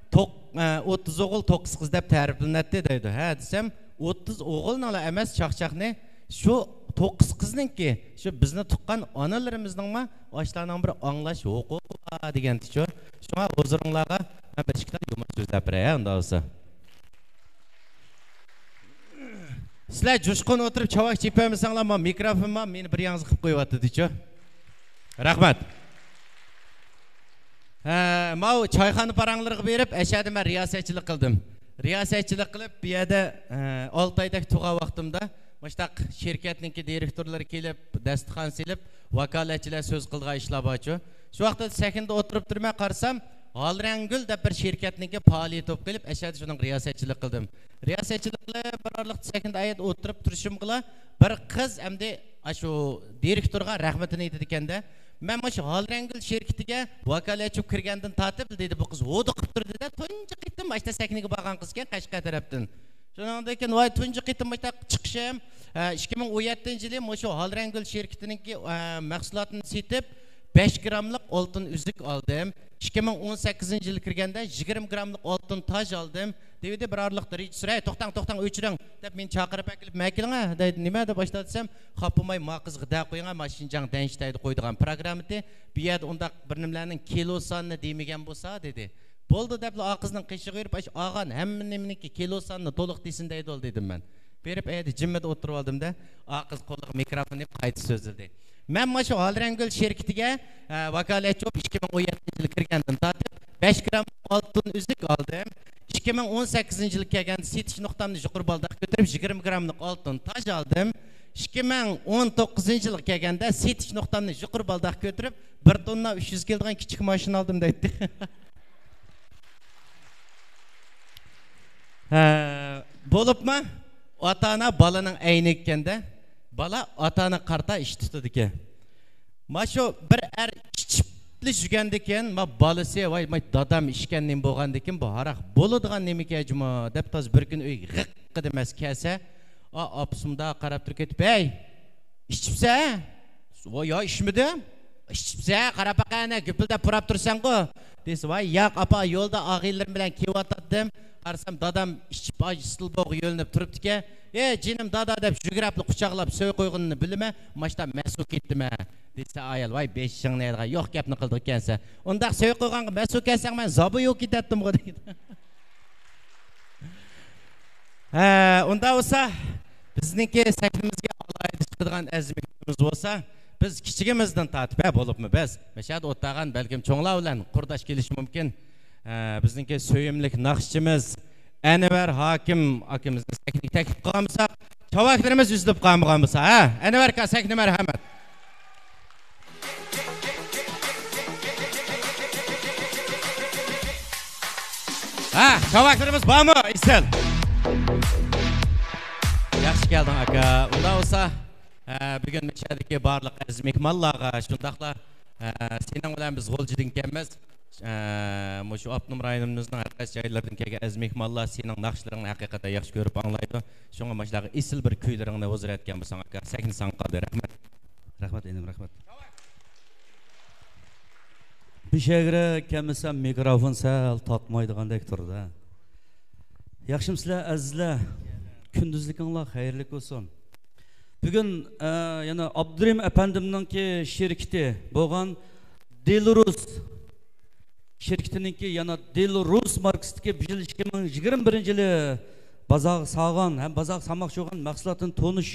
توق-، ئە، ئوتتۇز ئوغۇل، توققۇز قىز دەپ تەرىپلىنەتتى دەيدۇ. ھە دېسەم، ئوتتۇز ئوغۇلنىلا ئەمەس چاقچاقنى، شۇ توققۇز قىزنىڭكى، شۇ بىزنى تۇغقان ئانىلىرىمىزنىڭمۇ ئاشۇلارنىڭ بىر ئاڭلاش ھوقۇقى بار دېگەنتىچۇ. شۇڭا ھۇزۇرۇڭلارغا مەن بىر ئىككى تال يۇمۇر سۆزلەپ بېرەي، ھە، ئۇنداق بولسا. سىلەر جۇشقۇن ئولتۇرۇپ چاۋاك چېپىۋەرمىسەڭلار، ما مىكروفون ما مېنى بىر ياڭزا قىلىپ قويۇۋاتىدىچۇ. رەھمەت. ھە، ماۋۇ چايخانا پاراڭلىرىغا بېرىپ، ئەشەدە مەن رىياسەتچىلىك قىلدىم. رىياسەتچىلىك قىلىپ، بۇ يەردە، ئە، ئالتە ئايدەك تۇرغان ۋاقتىمدا، مۇشۇنداق شىركەتنىڭكى دىرېكتورلىرى كېلىپ، داستىخان سېلىپ، ۋاكالەتچىلەر سۆز قىلىدىغان ئىشلار بارچۇ. شۇ ۋاقىتتا سەھنىدە ئولتۇرۇپ تۇرۇپ مەن قارىسام، ھالرەڭگۈل دەپ بىر شىركەتنىڭكى پائالىيىتى بولۇپ قېلىپ، ئەشەدە شۇنىڭغا رىياسەتچىلىك قىلدىم. رىياسەتچىلىك قىلىپ، بىر ئارىلىقتا سەھنىدە ئايەت ئولتۇرۇپ تۇرۇشۇمغىلا، بىر قىز ئەمدى ئاشۇ دىرېكتورغا رەھمىتىنى ئېيتىدىكەن-دە، مەن مۇشۇ ھالرەڭگۈل شىركىتىگە ۋاكالەتچى بولۇپ كىرگەندىن تارتىپ، دېدى، بۇ قىز ھودۇقۇپ تۇردى-دە، تۇنجى قېتىم ئاشتا سەھنىگە بارغان قىزكەن قەشقەر تەرەپتىن. شۇنىڭدىن كېيىن، ۋاي، تۇنجى قېتىم مۇشۇنداق چىقىشىم، ئە، ئىككى مىڭ ئون يەتتىنچى يىلى مۇشۇ ھالرەڭگۈل شىركىتىنىڭكى، ئە، مەھسۇلاتىنى سېتىپ، بەش گراملىق ئالتۇن ئۈزۈك ئالدىم. ئىككى مىڭ ئون سەككىزىنچى يىلى كىرگەندە، يىگىرمە گراملىق ئالتۇن تاج ئالدىم، دېۋىدى بىر ئارىلىقتا رېژىسسور، ھەي، توختاڭ، توختاڭ، ئۆچۈرۈڭ، دەپ مېنى چاقىرىپ ئەكېلىپ، مەكىلىڭە، دەيدۇ، نېمە دەپ باشلاپ دېسەم، خاپىماي ما قىزغا دە قويۇڭە، ما شىنجاڭ دەنشىتەيدە قويىدىغان پروگراممىتى، بۇ يەردە ئۇنداق بىر نېمىلەرنىڭ كىلو سانىنى دېمىگەن بولسا، دېدى. بولدى دەپلا ئا قىزنىڭ قېشىغا يۈرۈپ، ئاشۇ ئاغا ھەممە نېمىنىڭكى كىلو سانىنى تولۇق دېسۇن دەيدۇ، دېدىم مەن. بېرىپ ئەيدى جىممىدە ئولتۇرۇۋالدىم-دە، ئا قىز قولىغا مىكروفون ئېلىپ قايتا سۆزلىدى. مەن مۇشۇ ھالرەڭگۈل شىركىتىگە، ئە، ۋاكالەتچى بولۇپ ئىككى مىڭ ئون يەتتىنچى يىلى كىرگەندىن تارتىپ بەش گرام ئالتۇن ئۈزۈك ئالدىم. ئىككى مىڭ ئون سەككىزىنچى يىلى كەلگەندە سېتىش نۇقتامنى يۇقىرى بالداق كۆتۈرۈپ، يىگىرمە گراملىق ئالتۇن تاج ئالدىم. ئىككى مىڭ ئون توققۇزىنچى يىلغا كەلگەندە سېتىش نۇقتامنى يۇقىرى بالداق كۆتۈرۈپ، بىر توننا ئۈچ يۈز كىلودىغان كىچىك ماشىنا ئالدىم دەيتتى. ھە، بولۇپمۇ ئاتا-ئانا بالىنىڭ ئەينىكى ئىكەندە، بالا ئاتا-ئانا قارىتا ئىش تۇتىدىكەن. ماشۇ بىر ئەر ئىچىپلا يۈرگەندىكىن، ما بالىسى، ۋاي، ما دادام ئىچكەن نېمە بولغاندىكىن، بۇ ھاراق بولىدىغان نېمىكەن جۇمۇ، دەپ تازا بىر كۈنى ئۆيگە غىققىدە مەس كەلسە، ئا، ئاپىسى مۇنداق قاراپ تۇرۇپ كېتىپ، ھەي، ئىچىپسە؟ ۋاي، يا، ئىچمىدىم. ئىچىپسە، قاراپ باقە، ئەنە گۈپۈلدەپ پۇراپ تۇرسەنغۇ، دېسە، ۋاي، ياق، ئاپا، يولدا ئاغىنىلىرىم بىلەن كېلىۋاتاتتىم. قارىسام، دادام ئىچىپ، ئاج ئىستىلبوغا يۆلىنىپ تۇرۇپتىكەن. ئې، جېنىم دادا دەپ يۈگرەپلا قۇچاقلاپ سۆي قويغىنىنى بىلىمەن. ماشتا مەس بولۇپ كەتتىمە، دېسە، ئايال، ۋاي، بېشىڭنى يەيدىغان يوق گەپنى قىلىدىكەنسەن. ئۇنداق سۆي قويغانغا مەس بولۇپ كەتسەڭ، مەن زابۇ يوق كېتەتتىمغۇ، دېگەن. ھە، ئۇنداق بولسا، بىزنىڭكى سەھنىمىزگە ئالاھىدە چىقىدىغان ئەزىمىگىمىز بولسا، بىز كىچىكىمىزدىن تارتىپ، ھە، بولۇپمۇ بىز مەشەدە ئولتۇرغان بەلكىم چوڭلار بىلەن قۇرداش كېلىشى مۇمكىن. ھە، بىزنىڭكى سۆيۈملۈك ناخشىچىمىز ئەنۋەر ھاكىم ئاكىمىزنى سەھنىگە تەكلىپ قىلغان بولساق، چاۋاكلىرىمىز ئۈزۈلۈپ قالمىغان بولسا، ھە، ئەنۋەر ئاكا، سەھنە مەرھەمەت. ھە، چاۋاكلىرىمىز بارمۇ؟ ئېسىل. ياخشى كەلدىڭ، ئاكا. ئۇنداق بولسا، ھە، بۈگۈن مۇشۇ يەردىكى بارلىق ئەزىز مېھمانلارغا، شۇنداقلا، ھە، سېنىڭ بىلەن بىز غۇلجىدىن ئىكەنمىز. ھە، مۇشۇ ئاپتونوم رايونىمىزنىڭ ھەر قايسى جايلىرىدىن كەلگەن ئەزىز مېھمانلار سېنىڭ ناخشىلىرىڭنى ھەقىقەتەن ياخشى كۆرۈپ ئاڭلايدۇ. شۇڭا مۇشۇلارغا ئېسىل بىر كۈيلىرىڭنى ھۇزۇر ئەتكەن بولساڭ، ئاكا، سەھنە ساڭا قالدى. رەھمەت. رەھمەت، ئىنىم، رەھمەت. بىر شەگرەك كەلمىسەم، مىكروفون سەل تارتمايدىغاندەك تۇرىدۇ. ياخشىمۇسىلەر، ئەزىزلەر؟ كۈندۈزلۈكۈڭلار خەيرلىك بولسۇن. بۈگۈن، ئە، يەنە ئابدۇرېھىم ئەپەندىمنىڭكى شىركىتى بولغان دىلرۇز شىركىتىنىڭكى، يەنە دىلرۇز ماركىسىدىكى بىر يىل، ئىككى مىڭ يىگىرمە بىرىنچى يىلى بازارغا سالغان ھەم بازارغا سالماقچى بولغان مەھسۇلاتنى تونۇش،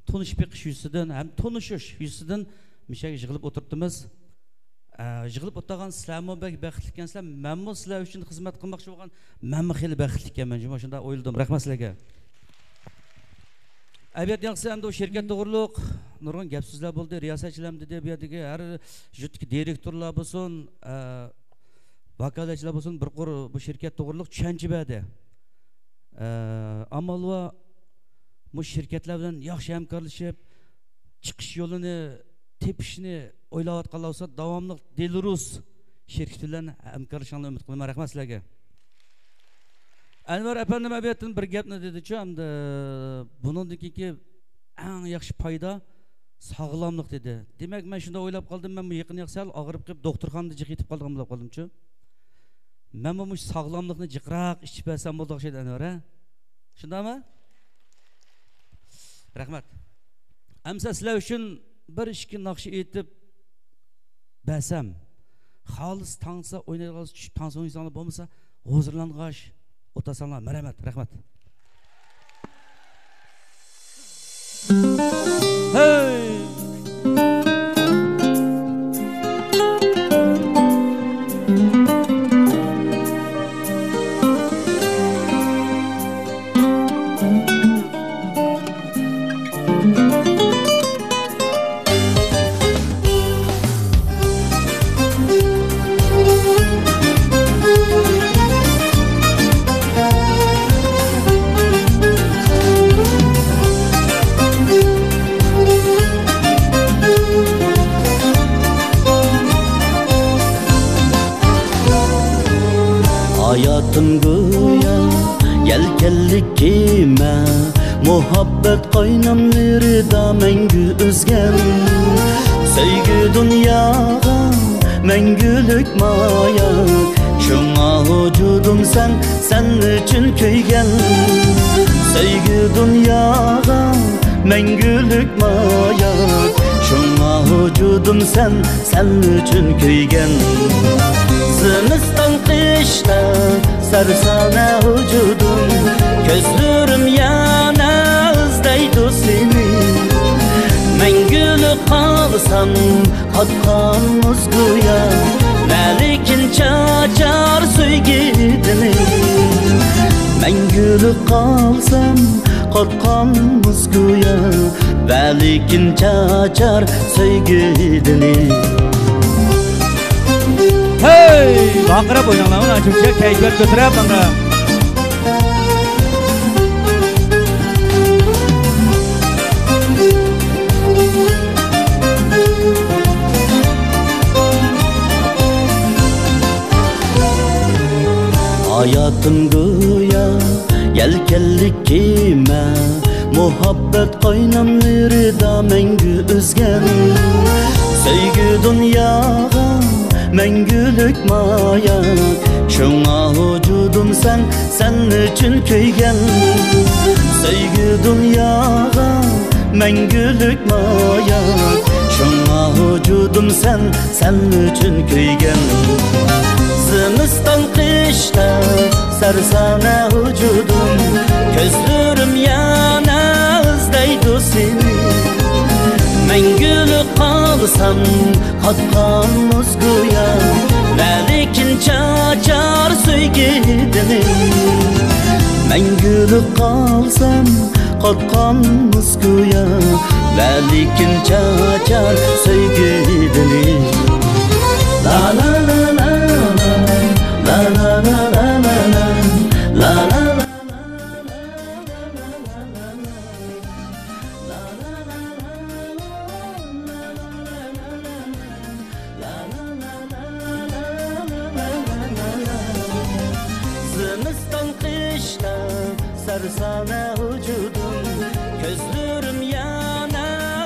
تونۇشۇپ بېقىش يۈزىسىدىن ھەم تونۇشۇش يۈزىسىدىن مۇشۇ يەرگە يىغىلىپ ئولتۇرۇپتىمىز. ئە، يىغىلىپ ئولتۇرغان سىلەرمۇ بەك بەختلىككەنسىلەر، مەنمۇ سىلەر ئۈچۈن خىزمەت قىلماقچى بولغان مەنمۇ خېلى بەختلىككەنمەن جۇمۇ، شۇنداق ئويلىدىم. رەھمەت سىلەرگە. ئەلۋەتتە، ياخشى، ئەمدى ئۇ شىركەت توغرۇلۇق نۇرغۇن گەپ سۆزلەر بولدى، رىياسەتچىلەرمۇ دېدى، بۇ يەردىكى ھەر يۇرتتىكى دىرېكتورلار بولسۇن، ئە، ۋاكالەتچىلەر بولسۇن، بىر قۇر بۇ شىركەت توغرۇلۇق چۈشەنچە بەردى. ئە، ئامال بار، مۇشۇ شىركەتلەر بىلەن ياخشى ھەمكارلىشىپ، چىقىش يولىنى تېپىشنى ئويلاۋاتقانلار بولسا، داۋاملىق دىلرۇز شىركىتى بىلەن ھەمكارلىشىڭلارنى ئۈمىد قىلىمەن. رەھمەت سىلەرگە. ئەنۋەر ئەپەندىم ئەبىيەتتىن بىر گەپنى دېدىچۇ، ئەمدى بۇنىڭدىن كېيىنكى ئەڭ ياخشى پايدا ساغلاملىق دېدى. دېمەك، مەن شۇنداق ئويلاپ قالدىم، مەن بۇ يېقىن ياق سەل ئاغرىپ قېلىپ، دوختۇرخانىدا جىق يېتىپ قالىدىغان بولۇپ قالدىمچۇ. مەنمۇ مۇشۇ ساغلاملىقنى جىقراق ئىچىپ بەرسەم بولىدۇ ئوخشايدۇ، ئەنۋەر، ھە؟ شۇنداقمۇ؟ رەھمەت. ئەمسە سىلەر ئۈچۈن بىر ئىككى ناخشا ئېيتىپ بەرسەم، خالىس تاڭسا ئوينايدىغان، چۈشۈپ تاڭسا ئوينىساڭلار، بولمىسا ھۇزۇرلانغاچ ئولتۇرساڭلار. مەرھەمەت، رەھمەت. ھەي! ھاياتىم گويا يەلكەنلىك كېمە، مۇھەببەت قايناملىرىدا مەڭگۈ ئۈزگەن. سۆيگۈ دۇنياغا مەڭگۈلۈك ماياك، شۇڭا ۋۇجۇدۇم سەن، سەن ئۈچۈن كۆيگەن. سۆيگۈ دۇنياغا مەڭگۈلۈك ماياك، شۇڭا ۋۇجۇدۇم سەن، سەن ئۈچۈن كۆيگەن. زىمىستان قىشتا سەرسانە ۋۇجۇدۇم، كۆزلىرىم يەنە ئىزدەيدۇ سېنى. مەڭگۈلۈك قالسام قاتقان مۇز گويا، ۋەلىكىن چاچار سۆيگۈ دىلى. مەڭگۈلۈك قالسام قاتقان مۇز گويا، ۋەلىكىن چاچار سۆيگۈ دىلى. ھەي! ۋارقىراپ ئويناڭلار، مانا شۇنچە كەيپىيات كۆتۈرۈپ مانا. ھاياتىم گويا يەلكەنلىك كېمە، مۇھەببەت قايناملىرىدا مەڭگۈ ئۈزگەن. سۆيگۈ دۇنياغا مەڭگۈلۈك ماياك، شۇڭا ۋۇجۇدۇم سەن، سەن ئۈچۈن كۆيگەن. سۆيگۈ دۇنياغا مەڭگۈلۈك ماياك، شۇڭا ۋۇجۇدۇم سەن، سەن ئۈچۈن كۆيگەن. زىمىستان قىشتا سەرسانە ۋۇجۇدۇم، كۆزلىرىم يەنە ئىزدەيدۇ سېنى. مەڭگۈلۈك قالسام قاتقان مۇز گويا، ۋەلىكىن چاچار سۆيگۈ دىلى. مەڭگۈلۈك قالسام قاتقان مۇز گويا، ۋەلىكىن چاچار سۆيگۈ دىلى. لا لا لا لا لا، لا لا لا لا لا لا. قىشتا سەرسانە ۋۇجۇدۇم، كۆزلىرىم يەنە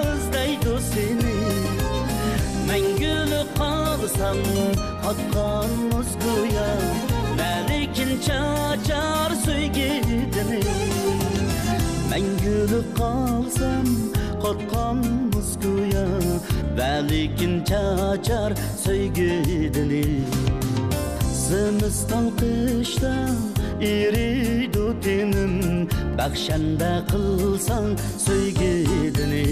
ئىزدەيدۇ سېنى. مەڭگۈلۈك قالسام قاتقان مۇز گويا، ۋەلىكىن چاچار سۆيگۈ دېنى. مەڭگۈلۈك قالسام قاتقان مۇز گويا، ۋەلىكىن چاچار سۆيگۈ دېنى. زىمىستان قىشتا ئېرىيدۇ تېنىم، بەخشەندە قىلساڭ سۆيگۈ دېنى.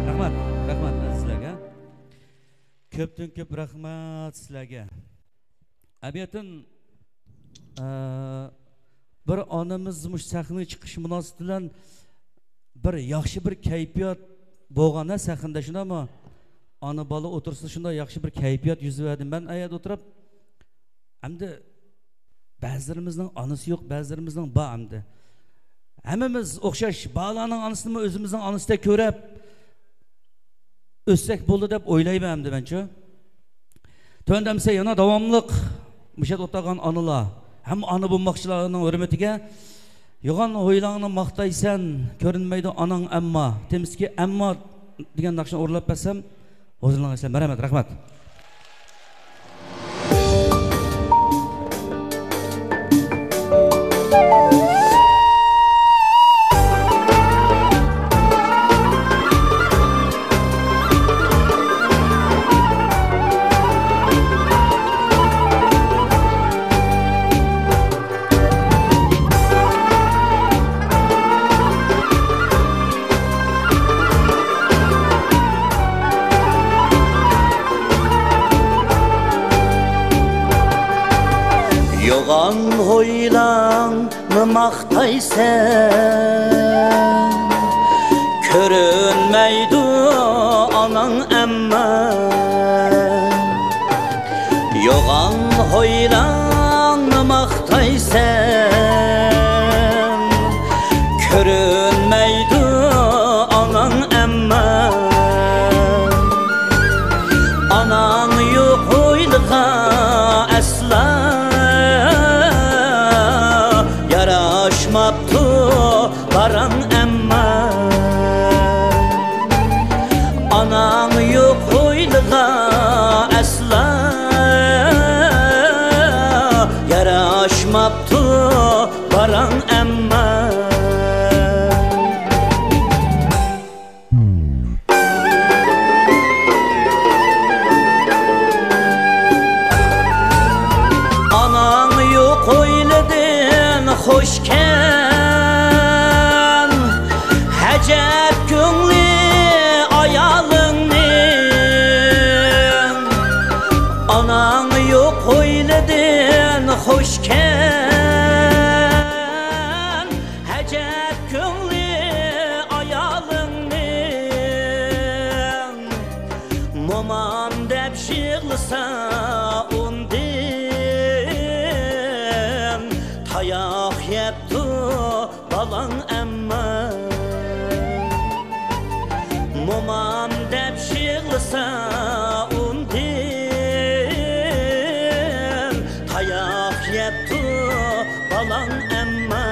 رەھمەت، رەھمەت سىلەرگە. كۆپتىن كۆپ رەھمەت سىلەرگە. ئەمەلىيەتتىن، ئە، بىر ئانىمىز مۇشۇ سەھنىگە چىقىش مۇناسىۋىتى بىلەن بىر ياخشى بىر كەيپىيات بولغان-ھە سەھنىدە، شۇنداقمۇ؟ ئانا بالا ئوتتۇرىسىدا شۇنداق ياخشى بىر كەيپىيات يۈز بەردى. مەن ئەيەردە ئوتۇرۇپ، ئەمدى بەزىلىرىمىزنىڭ ئانىسى يوق، بەزىلىرىمىزنىڭ بار ئەمدى. ھەممىمىز ئوخشاش، بالىلارنىڭ ئانىسىنىمۇ ئۆزىمىزنىڭ ئانىسىدەك كۆرۈپ ئۆتسەك بولدى دەپ ئويلايمەن ئەمدى مەنچۇ. تۆۋەندە ئەمسە يەنە داۋاملىق مۇشۇ يەردە ئولتۇرغان ئانىلار ھەم ئانا بولماقچىلارنىڭ ھۆرمىتىگە يوغان ھويلاڭنى ماختايسەن، كۆرۈنمەيدۇ ئاناڭ ئەمما. تېمىسىدىكى ئەمما دېگەن ناخشىنى ئورۇنلاپ بەرسەم، ھۇزۇرلىنىڭلار. مەرھەمەت، رەھمەت. يوغان ھويلاڭنى ماختايسەن، كۆرۈنمەيدۇ ئاناڭ ئەمما. يوغان ھويلاڭنى ماختايسەن، كۆرۈنمەيدۇ ئاناڭ ئەمما. ئاناڭ يوق ھويلىغا ئەسلا ياراشماپتۇ باراڭ ئەمما. ئاناڭ يوق ھويلىغا ئەسلا ياراشماپتۇ باراڭ ئەمما. ئاناڭ يوق ھويلىدىن خۇشكەن، ئەجەب كۆڭلى ئايالىڭنىڭ. ئاناڭ يوق ھويلىدىن خۇشكەن، ئەجەب كۆڭلى ئايالىڭنىڭ. مومام دەپ يىغلىسا ئۇندىن، تاياق يەپتۇ بالاڭ ئەمما. مومام دەپ يىغلىسا ئۇندىن، تاياق يەپتۇ بالاڭ ئەمما.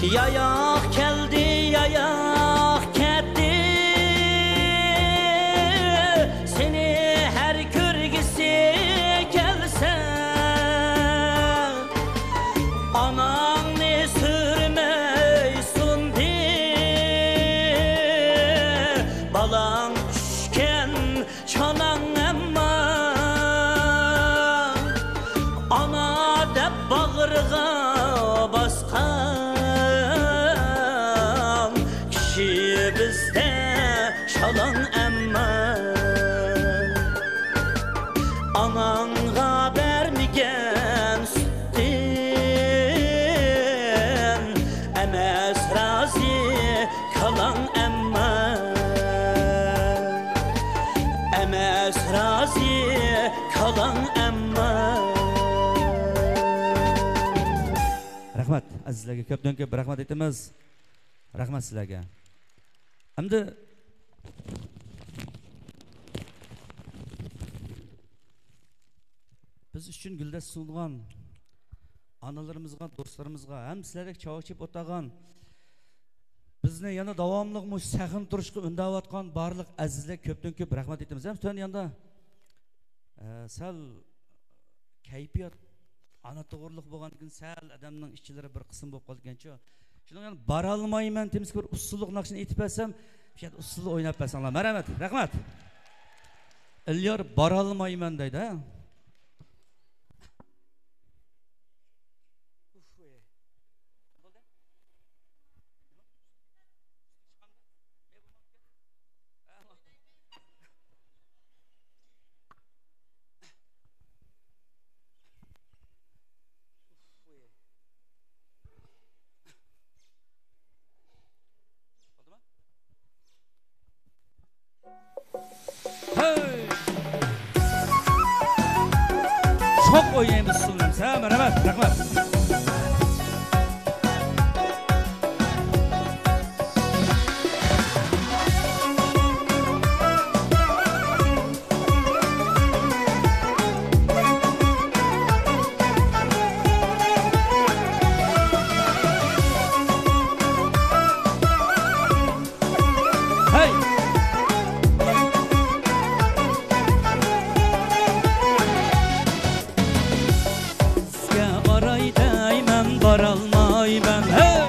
ياياق كەلدى، ياياق كەتتى، سېنى ھەر كۆرگۈسى كەلسە، ئاناڭنى سۈرمەي سۇندى، بالاڭ چۈشكەن چاناڭ ئەمما. ئانا دەپ باغرىغا باسقان كىشى بىزدە شالاڭ ئەمما. ئازى كالاڭ ئەمما. رەھمەت، ئەزىزلەرگە كۆپتىن كۆپ رەھمەت ئېيتىمىز. رەھمەت سىلەرگە. ئەمدى بىز ئۈچۈن گۈلدەستە سۇنغان ئانىلىرىمىزغا، دوستلىرىمىزغا، ھەم سىلەردەك چاۋاك چېپىپ ئولتۇرغان، بىزنى يەنە داۋاملىق مۇشۇ سەھنىدە تۇرۇشقا ئۈندەۋاتقان بارلىق ئەزىزلەرگە كۆپتىن كۆپ رەھمەت ئېيتىمىز. ھەم تۆۋەن ياندا، ئە، سەل كەيپىيات ئانا توغرىلىق بولغاندىكىن سەل ئادەمنىڭ ئىچلىرى بىر قىسىم بولۇپ قالىدىكەنچۇ. شۇنىڭ يەنە بارالمايمەن تېمىسىگە بىر ئۇسسۇللۇق ناخشىنى ئېيتىپ بەرسەم، شۇ يەردە ئۇسسۇلدا ئويناپ بەرسەڭلار. مەرھەمەت، رەھمەت. ئېليار بارالمايمەن دەيدۇ، ھە؟ ھەي! شوق ئوينايمىز ئۇسسۇلنى. سەمەرەمەت، رەھمەت. ھەي! سىزگە باراي دەيمەن، بارالمايمەن. ھەي!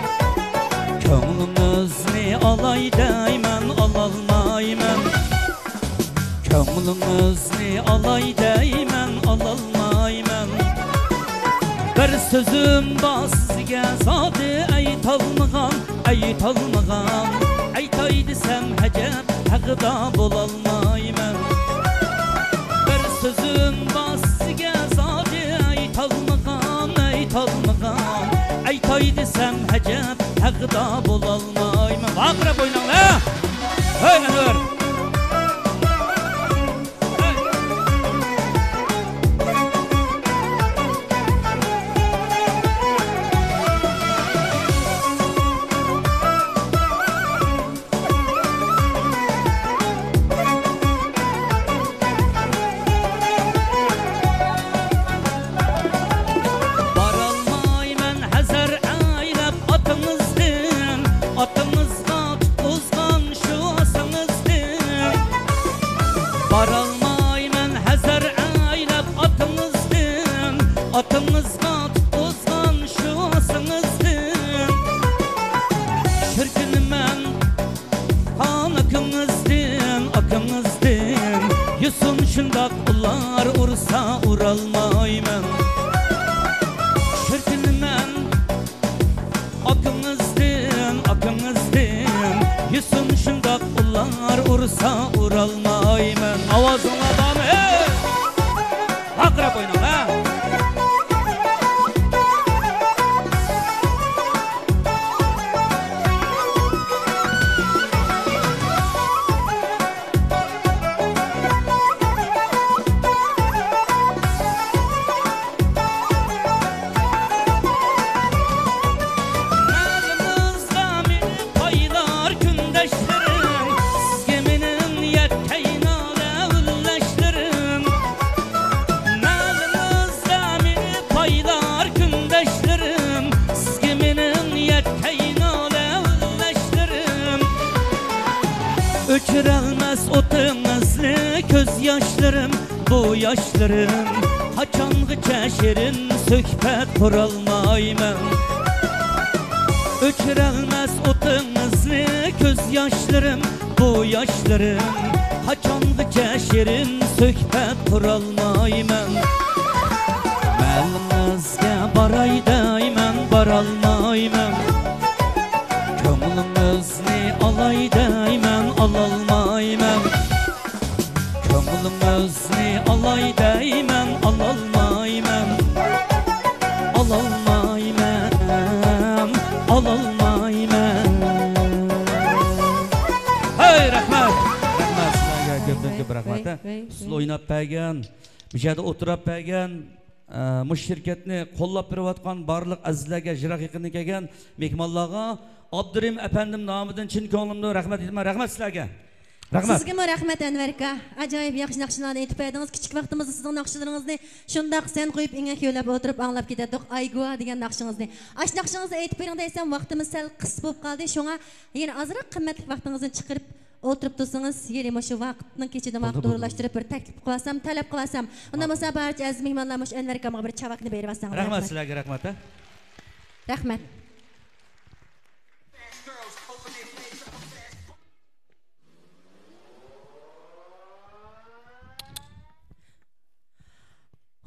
كۆڭلىڭىزنى ئالاي دەيمەن، ئالالمايمەن. كۆڭلىڭىزنى ئالاي دەيمەن، ئالالمايمەن. بىر سۆزۈم بار سىزگە زادى ئېيتالمىغان، ئېيتالمىغان. ئېيتاي دېسەم ھەجەپ ھەغدادە بولالمايمەن. بىر سۆزۈم بار سىزگە زادى ئېيتالمىغان، ئېيتالمىغان. ئېيتاي دېسەم ھەجەپ ھەغدادە بولالمايمەن. ۋارقىراپ ئويناڭلار. ھەي ئەنۋەر! بارالمايمەن ھەزەر ئەيلەپ ئاتىڭىزدىن، ئاتىڭىزغا تۇتقۇزغان شۇ ئاسىڭىزدىن. بارالمايمەن ھەزەر ئەيلەپ ئاتىڭىزدىن، ئاتىڭىزغا تۇتقۇزغان شۇ ئاسىڭىزدىن. شىركىنىمەن قان ئاكىڭىزدىن، ئاكىڭىزدىن. يۈسۈن شۇنداق ئۇلار ئۇرسا ئۇرالمايمەن. شىركىنىمەن ئاكىڭىزدىن، ئاكىڭىزدىن. يۈسۈن شۇنداق ئۇلار ئۇرسا ئۇرالمايمەن. ئاۋازىڭلار بارمۇ؟ ھەي! ۋارقىراپ ئويناڭ، ھە! مېنىڭ يەتكەي نالە ئۈنلەشلىرىم. نالىڭىزدا مېنى پايلار كۈندەشلىرىم، سىزگە مېنىڭ يەتكەي نالە ئۈنلەشلىرىم. ئۆچۈرەلمەس ئوتىڭىزنى كۆز ياشلىرىم، بۇ ياشلىرىم. قاچانغىچە شېرىن سۆھبەت قۇرالمايمەن؟ ئۆچۈرەلمەس ئوتىڭىزنى كۆز ياشلىرىم، بۇ ياشلىرىم. قاچانغىچە شېرىن سۆھبەت قۇرالمايمەن؟ مەھەللىڭىزگە باراي دەيمەن، بارالمايمەن. كۆڭلىڭىزنى ئالاي دەيمەن، ئالالمايمەن. كۆڭلىڭىزنى ئالاي دەيمەن، ئالالمايمەن. ئالالمايمەن، ئالالمايمەن. ھەي، رەھمەت! رەھمەت سىلەرگە، كۆپتىن كۆپ رەھمەت، ھە. ئويناپ بەرگەن، مۇشۇ يەردە ئولتۇراپ بەرگەن، ئە، مۇشۇ شىركەتنى قوللاپ بېرىۋاتقان بارلىق ئەزىزلەرگە، يىراق يېقىندىن كەلگەن مېھمانلارغا ئابدۇرېھىم ئەپەندىم نامىدىن چىن كۆڭلۈمدىن رەھمەت ئېيتىمەن. رەھمەت سىلەرگە. رەھمەت. سىزگىمۇ رەھمەت، ئەنۋەر ئاكا. ئاجايىپ ياخشى ناخشىلارنى ئېيتىپ بەردىڭىز. كىچىك ۋاقتىمىزدا سىزنىڭ ناخشىلىرىڭىزنى شۇنداق سەن قويۇپ ئېڭەك يۆلەپ ئولتۇرۇپ ئاڭلاپ كېتەتتۇق. ئايگۇۋا دېگەن ناخشىڭىزنى. ئاشۇ ناخشىڭىزنى ئېيتىپ بېرىڭ دەيسەم، ۋاقتىمىز سەل قىس بولۇپ قالدى. شۇڭا يەنە ئازراق قىممەتلىك ۋاقتىڭىزنى چىقىرىپ ئولتۇرۇپ تۇرسىڭىز، يەنە مۇشۇ ۋاقىتنىڭ كېچىدە بولدى، ماقۇل بولدى، ئورۇنلاشتۇرۇپ بىر تەكلىپ قىلىۋالسام، تەلەپ قىلىۋالسام. ئۇنداق بولسا بارچە ئەزىز مېھمانلار مۇشۇ ئەنۋەر ئاكامغا بىر چاۋاكنى بېرىۋالساڭلار. رەھمەت سىلەرگە، رەھمەت، ھە. رەھمەت.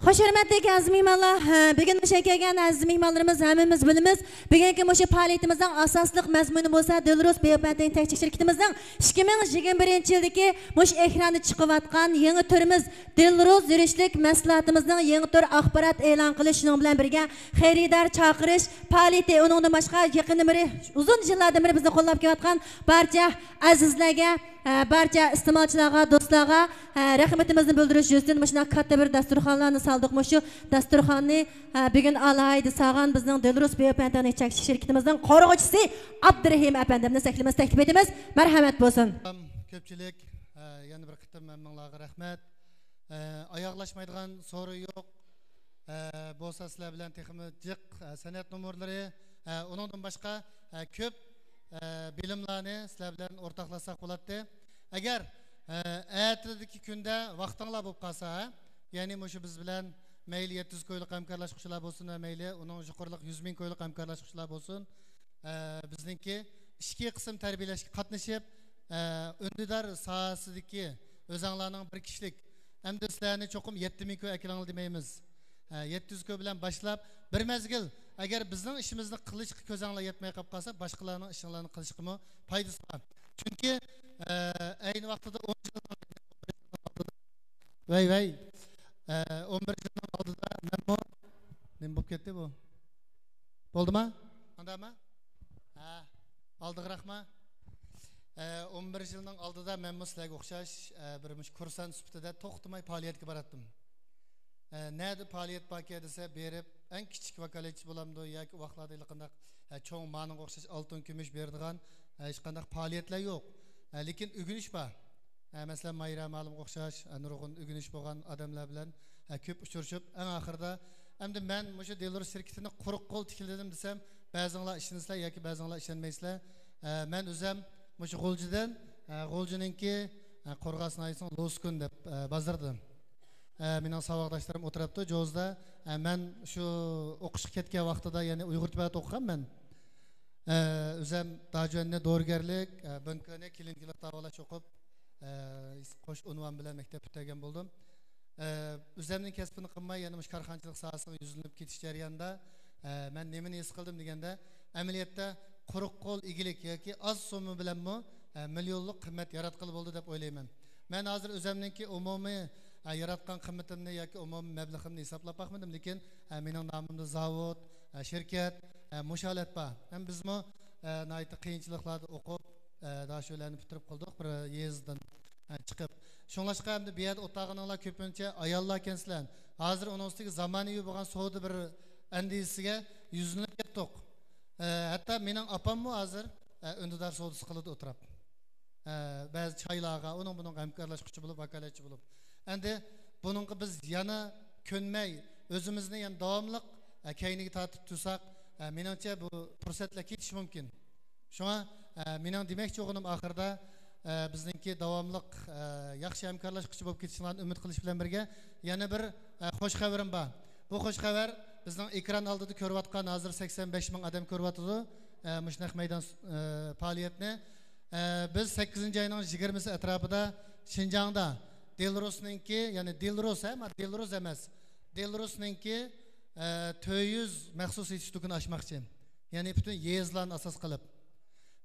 خوش ھۆرمەتلىك ئەزىز مېھمانلار، ھە، بۈگۈن مۇشۇ كەلگەن ئەزىز مېھمانلىرىمىز ھەممىمىز بىلىمىز. بۈگۈنكى مۇشۇ پائالىيىتىمىزنىڭ ئاساسلىق مەزمۇنى بولسا دىلرۇز بىيوپەنتىن تەكشى شىركىتىمىزنىڭ ئىككى مىڭ يىگىرمە بىرىنچى يىلدىكى مۇشۇ ئېكراندا چىقىۋاتقان يېڭى تۈرىمىز دىلرۇز يۈرۈشلۈك مەھسۇلاتىمىزنىڭ يېڭى تۈر ئاخبارات ئېلان قىلىش، شۇنىڭ بىلەن بىرگە خېرىدار چاقىرىش پائالىيىتى، ئۇنىڭدىن باشقا يېقىندىن بېرى، ئۇزۇن يىللاردىن بېرى بىزنى قوللاپ كېلىۋاتقان بارچە ئەزىزلەرگە، ھە، بارچە ئىستېمالچىلارغا، دوستلارغا، ھە، رەھمىتىمىزنى بىلدۈرۈش يۈزىسىدىن مۇشۇنداق كاتتا بىر داستۇرخانلارنى سالدۇق. مۇشۇ داستۇرخاننى، ھە، بۈگۈن ئالاھىدە سالغان بىزنىڭ دىلرۇز بىيوپەنتېن چەكلىك شىركىتىمىزنىڭ قۇرغۇچىسى ئابدۇرېھىم ئەپەندىمنى سەھنىمىزگە تەكلىپ ئېتىمىز. مەرھەمەت بولسۇن. كۆپچىلىك، ھە، يەنە بىر قېتىم ھەممىڭلارغا رەھمەت. ئە، ئاياغلاشمايدىغان سورۇن يوق. ئە، بولسا سىلەر بىلەن تېخىمۇ جىق، ئە، سەنئەت نومۇرلىرى، ئە، ئۇنىڭدىن باشقا، ئە، كۆپ، ئە، بىلىملارنى سىلەر بىلەن ئورتاقلاشساق بولاتتى. ئەگەر، ئە، ئەتىدىكى كۈندە ۋاقتىڭلار بولۇپ قالسا، يەنى مۇشۇ بىز بىلەن مەيلى يەتتە يۈز كويلۇق ھەمكارلاشقۇچىلار بولسۇن ۋە مەيلى ئۇنىڭ يۇقىرىلىق يۈز مىڭ كويلۇق ھەمكارلاشقۇچىلار بولسۇن، ئە، بىزنىڭكى ئىككى قىسىم تەربىيەلەشكە قاتنىشىپ، ئە، ئۈندىدار ساھەسىدىكى ئۆزەڭلارنىڭ بىر كىشىلىك، ئەمدى سىلەرنى چوقۇم يەتتە مىڭ كوي ئەكېلىڭلار دېمەيمىز. ئە، يەتتە يۈز كوي بىلەن باشلاپ، بىر مەزگىل ئەگەر بىزنىڭ ئىشىمىزنى قىلىشقا كۆزەڭلار يەتمەي قاپ قالسا، باشقىلارنىڭ ئىشىڭلارنى قىلىشقىمۇ پايدىسى بار. چۈنكى، ئە، ئەينى ۋاقتىدا ئون يىل ۋەي، ۋەي. ئە، ئون بىر يىلنىڭ ئالدىدا مەنمۇ، نېمە بولۇپ كەتتى بۇ؟ بولدىما؟ ئانداقمۇ؟ ھە، ئالدىغىراقما؟ ئە، ئون بىر يىلنىڭ ئالدىدا مەنمۇ سىلەرگە ئوخشاش، ئە، بىر مۇشۇ كۇرسانت سۈپىتىدە توختىماي پائالىيەتكە باراتتىم. ئە، نەدە پائالىيەت باركەن دېسە، بېرىپ، ئەڭ كىچىك ۋاكالەتچى بولامدۇ ياكى ئۇ ۋاقىتلاردا ھېلىقانداق، ئە، چوڭ مانىڭغا ئوخشاش ئالتۇن، كۈمۈش بېرىدىغان، ئە، ھېچقانداق پائالىيەتلەر يوق. ئە، لېكىن ئۆگىنىش بار. ئە، مەسىلەن، ماھىرە مالىمغا ئوخشاش، ئە، نۇرغۇن ئۆگىنىش بولغان ئادەملەر بىلەن، ئە، كۆپ ئۇچرىشىپ، ئەڭ ئاخىرىدا، ئەمدى مەن مۇشۇ دىلرۇز شىركىتىنى قۇرۇق قول تىكلىدىم دېسەم، بەزىڭلار ئىشىنىسىلەر ياكى بەزىڭلار ئىشەنمەيسىلەر. ئە، مەن ئۆزەم مۇشۇ غۇلجىدىن، ئە، غۇلجىنىڭكى، ئە، قورغاس ناھىيەسىنىڭ لوسكۇن دەپ، ئە، بازىرىدا. ئە، مېنىڭ ساۋاقداشلىرىم ئولتۇرۇپتۇ جوزىدا. ئە، مەن شۇ ئوقۇشقا كەتكەن ۋاقتىدا، يەنى ئۇيغۇر تېبابەتتە ئوقۇغان مەن. ئە، ئۆزەم داجۈەننى دورىگەرلىك، ئە، بېنكېنى كلىنىكىلىق داۋالاش ئوقۇپ، ئە، قوش ئۇنۋان بىلەن مەكتەپ پۈتتۈرگەن بولدۇم. ئە، ئۆزەمنىڭ كەسپىنى قىلماي، يەنە مۇشۇ كارخانىچىلىق ساھەسىگە يۈزلىنىپ كېتىش جەريانىدا، ئە، مەن نېمىنى ھېس قىلدىم دېگەندە، ئەمەلىيەتتە قۇرۇق قول ئىگىلىك ياكى ئاز سومما بىلەنمۇ، ئە، مىليونلۇق قىممەت ياراتقىلى بولىدۇ دەپ ئويلايمەن. مەن ھازىر ئۆزەمنىڭكى ئومۇمىي، ئە، ياراتقان قىممىتىمنى ياكى ئومۇمىي مەبلىغىمنى ھېسابلاپ باقمىدىم، لېكىن، ئە، مېنىڭ نامىمدا زاۋۇت، ئە، شىركەت، ئە، مۇشۇ ھالەت بار. ھەم بىزمۇ، ئە، ناھايىتى قىيىنچىلىقلاردا ئوقۇپ، ئە، داشۆلەرنى پۈتتۈرۈپ قىلدۇق، بىر يېزىدىن، ئە، چىقىپ. شۇڭلاشقا ئەمدى بۇ يەردە ئولتۇرغىنىڭلار كۆپىنچە ئاياللار ئىكەنسىلەر. ھازىر ئۇنىڭ ئۈستىگە زامانىۋى بولغان سودا بىر ئەندىزىسىگە يۈزلىنىپ كەتتۇق. ئە، ھەتتا مېنىڭ ئاپاممۇ ھازىر، ئە، ئۈندىدار سودىسى قىلىدۇ ئولتۇراپ. ئە، بەزى چايلارغا ئۇنىڭ بۇنىڭغا ھەمكارلاشقۇچى بولۇپ، ۋاكالەتچى بولۇپ. ئەمدى بۇنىڭغا بىز يەنە كۆنمەي، ئۆزىمىزنى يەنە داۋاملىق، ئە، كەينىگە تارتىپ تۇرساق، ئە، مېنىڭچە بۇ پۇرسەتلەر كېتىشى مۇمكىن. شۇڭا، ئە، مېنىڭ دېمەكچى بولغىنىم ئاخىرىدا، ئە، بىزنىڭكى داۋاملىق، ئە، ياخشى ھەمكارلاشقۇچى بولۇپ كېتىشىڭلارنى ئۈمىد قىلىش بىلەن بىرگە، يەنە بىر، ئە، خوش خەۋىرىم بار. بۇ خوش خەۋەر بىزنىڭ ئېكران ئالدىدا كۆرۈۋاتقان ھازىر سەكسەن بەش مىڭ ئادەم كۆرۈۋاتىدۇ، ئە، مۇشۇنداق مەيدان، ئە، پائالىيەتنى. ئە، بىز سەككىزىنچى ئاينىڭ يىگىرمىسى ئەتراپىدا شىنجاڭدا دىلرۇسنىڭكى، يەنى دىلرۇس، ھە، ما دىلرۇس ئەمەس، دىلرۇسنىڭكى، ئە، تۆت يۈز مەخسۇس سېتىش دۇكىنى ئاچماقچى. يەنى پۈتۈن يېزىلارنى ئاساس قىلىپ.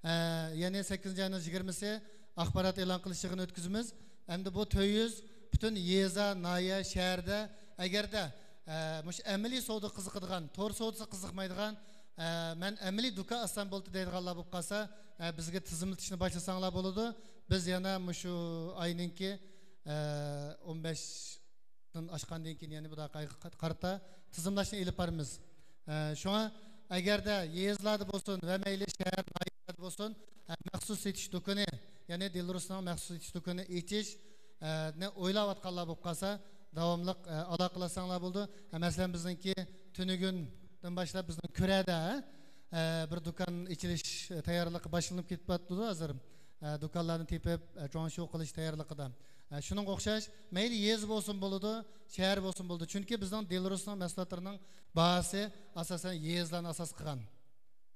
ئە، يەنى سەككىزىنچى ئاينىڭ يىگىرمىسى ئاخبارات ئېلان قىلىش يىغىنى ئۆتكۈزىمىز. ئەمدى بۇ تۆت يۈز پۈتۈن يېزا، ناھىيە، شەھەردە، ئەگەردە، ئە، مۇشۇ ئەمەلىي سودا قىزىقىدىغان، تور سودىسى قىزىقمايدىغان، ئە، مەن ئەمەلىي دۇكان ئاچسام بولدى دەيدىغانلار بولۇپ قالسا، ئە، بىزگە تىزىملىتىشنى باشلىساڭلار بولىدۇ. بىز يەنە مۇشۇ ئاينىڭكى ئون بەشتىن ئاشقاندىن كېيىن، يەنى بۇ دەقىقىگە قارىتا تىزىملاشنى ئېلىپ بارىمىز. ئە، شۇڭا ئەگەردە يېزىلاردا بولسۇن ۋە مەيلى شەھەر، ناھىيەلەردە بولسۇن، ئە، مەخسۇس سېتىش دۇكىنى، يەنى دىلرۇسنىڭ مەخسۇس سېتىش دۇكىنى ئېچىش، ئە، نى ئويلاۋاتقانلار بولۇپ قالسا، داۋاملىق، ئە، ئالاقىلەشسەڭلار بولىدۇ. ئە، مەسىلەن، بىزنىڭكى تۈنۈگۈندىن باشلاپ بىزنىڭ كۈرەدە، ئە، بىر دۇكان ئېچىلىش تەييارلىقى باشلىنىپ كېتىۋاتىدۇ ھازىر. ئە، دۇكانلارنى تېپىپ، ئە، جۇاڭشيۇ قىلىش تەييارلىقىدا. ئە، شۇنىڭغا ئوخشاش، مەيلى يېزا بولسۇن بولىدۇ، شەھەر بولسۇن بولىدۇ. چۈنكى بىزنىڭ دىلرۇسنىڭ مەھسۇلاتلىرىنىڭ باھاسى ئاساسەن يېزىلارنى ئاساس قىلغان.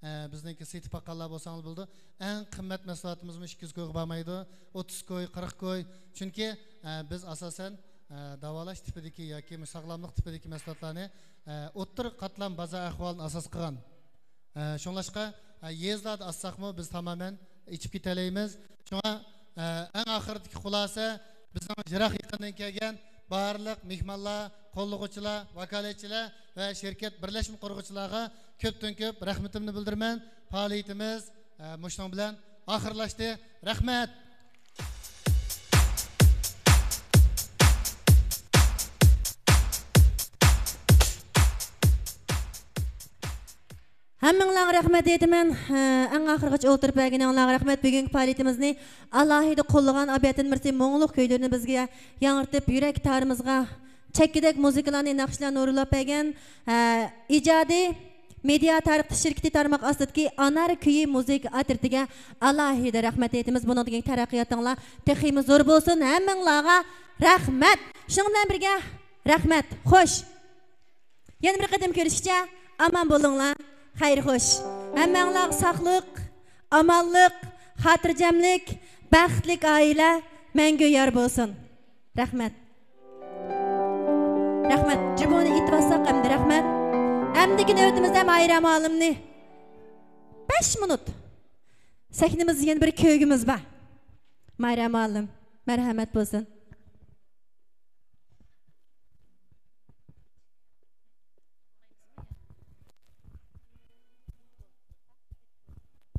ئە، بىزنىڭكى سېتىپ باققانلار بولساڭلار بولىدۇ. ئەڭ قىممەت مەھسۇلاتىمىزمۇ ئىككى يۈز كويغا بارمايدۇ. ئوتتۇز كوي، قىرىق كوي. چۈنكى، ئە، بىز ئاساسەن، ئە، داۋالاش تىپىدىكى ياكى ساغلاملىق تىپىدىكى مەھسۇلاتلارنى، ئە، ئوتتۇرا قاتلام بازار ئەھۋالىنى ئاساس قىلغان. ئە، شۇڭلاشقا، ئە، يېزىلاردا ئاچساقمۇ بىز تامامەن ئېچىپ كېتەلەيمىز. شۇڭا، ئە، ئەڭ ئاخىرىدىكى خۇلاسە، بىزنىڭ يىراق يېقىندىن كەلگەن بارلىق مېھمانلار، قوللىغۇچىلار، ۋاكالەتچىلەر ۋە شىركەت بىرلەشمە قۇرغۇچىلارغا كۆپتىن كۆپ رەھمىتىمنى بىلدۈرىمەن. پائالىيىتىمىز، ئە، مۇشۇنىڭ بىلەن ئاخىرلاشتى. رەھمەت. ھەممىڭلارغا رەھمەت ئېيتىمەن. ئەڭ ئاخىرغىچە ئولتۇرۇپ بەرگىنىڭلارغا رەھمەت. بۈگۈنكى پائالىيىتىمىزنى ئالاھىدە قوللىغان ئابىيەتتىن بىرسى مۇڭلۇق كۈيلىرىنى بىزگە ياڭرىتىپ، يۈرەك تارىمىزغا چەككۈدەك مۇزىكىلارنى، ناخشىلارنى نۇرلاپ بەرگەن، ئە، ئىجادىي مېدىيا تارقىتىش شىركىتى تارماق ئاستىدىكى ئانار كۈيى مۇزىكا ئاترىتىگە ئالاھىدە رەھمەت ئېيتىمىز. بۇنىڭدىن كېيىن تەرەققىياتىڭلار تېخىمۇ زور بولسۇن. ھەممىڭلارغا رەھمەت. شۇنىڭ بىلەن بىرگە، رەھمەت. خوش. يەنە بىر قېتىم كۆرۈشكىچە ئامان بولۇڭلار. خەير خوش. ھەممەڭلارغا ساقلىق، ئامانلىق، خاتىرجەملىك، بەختلىك ئائىلە مەڭگۈ يار بولسۇن. رەھمەت. رەھمەت. جۇمۇنى ئېيتىۋاتساق ئەمدى رەھمەت. ئەمدىكى نۆۋىتىمىزدە ماھىرە مۇئەللىمنى بەش مىنۇت سەھنىمىزدە يەنە بىر كۆرگۈمىز بار. ماھىرە مۇئەللىم، مەرھەمەت بولسۇن.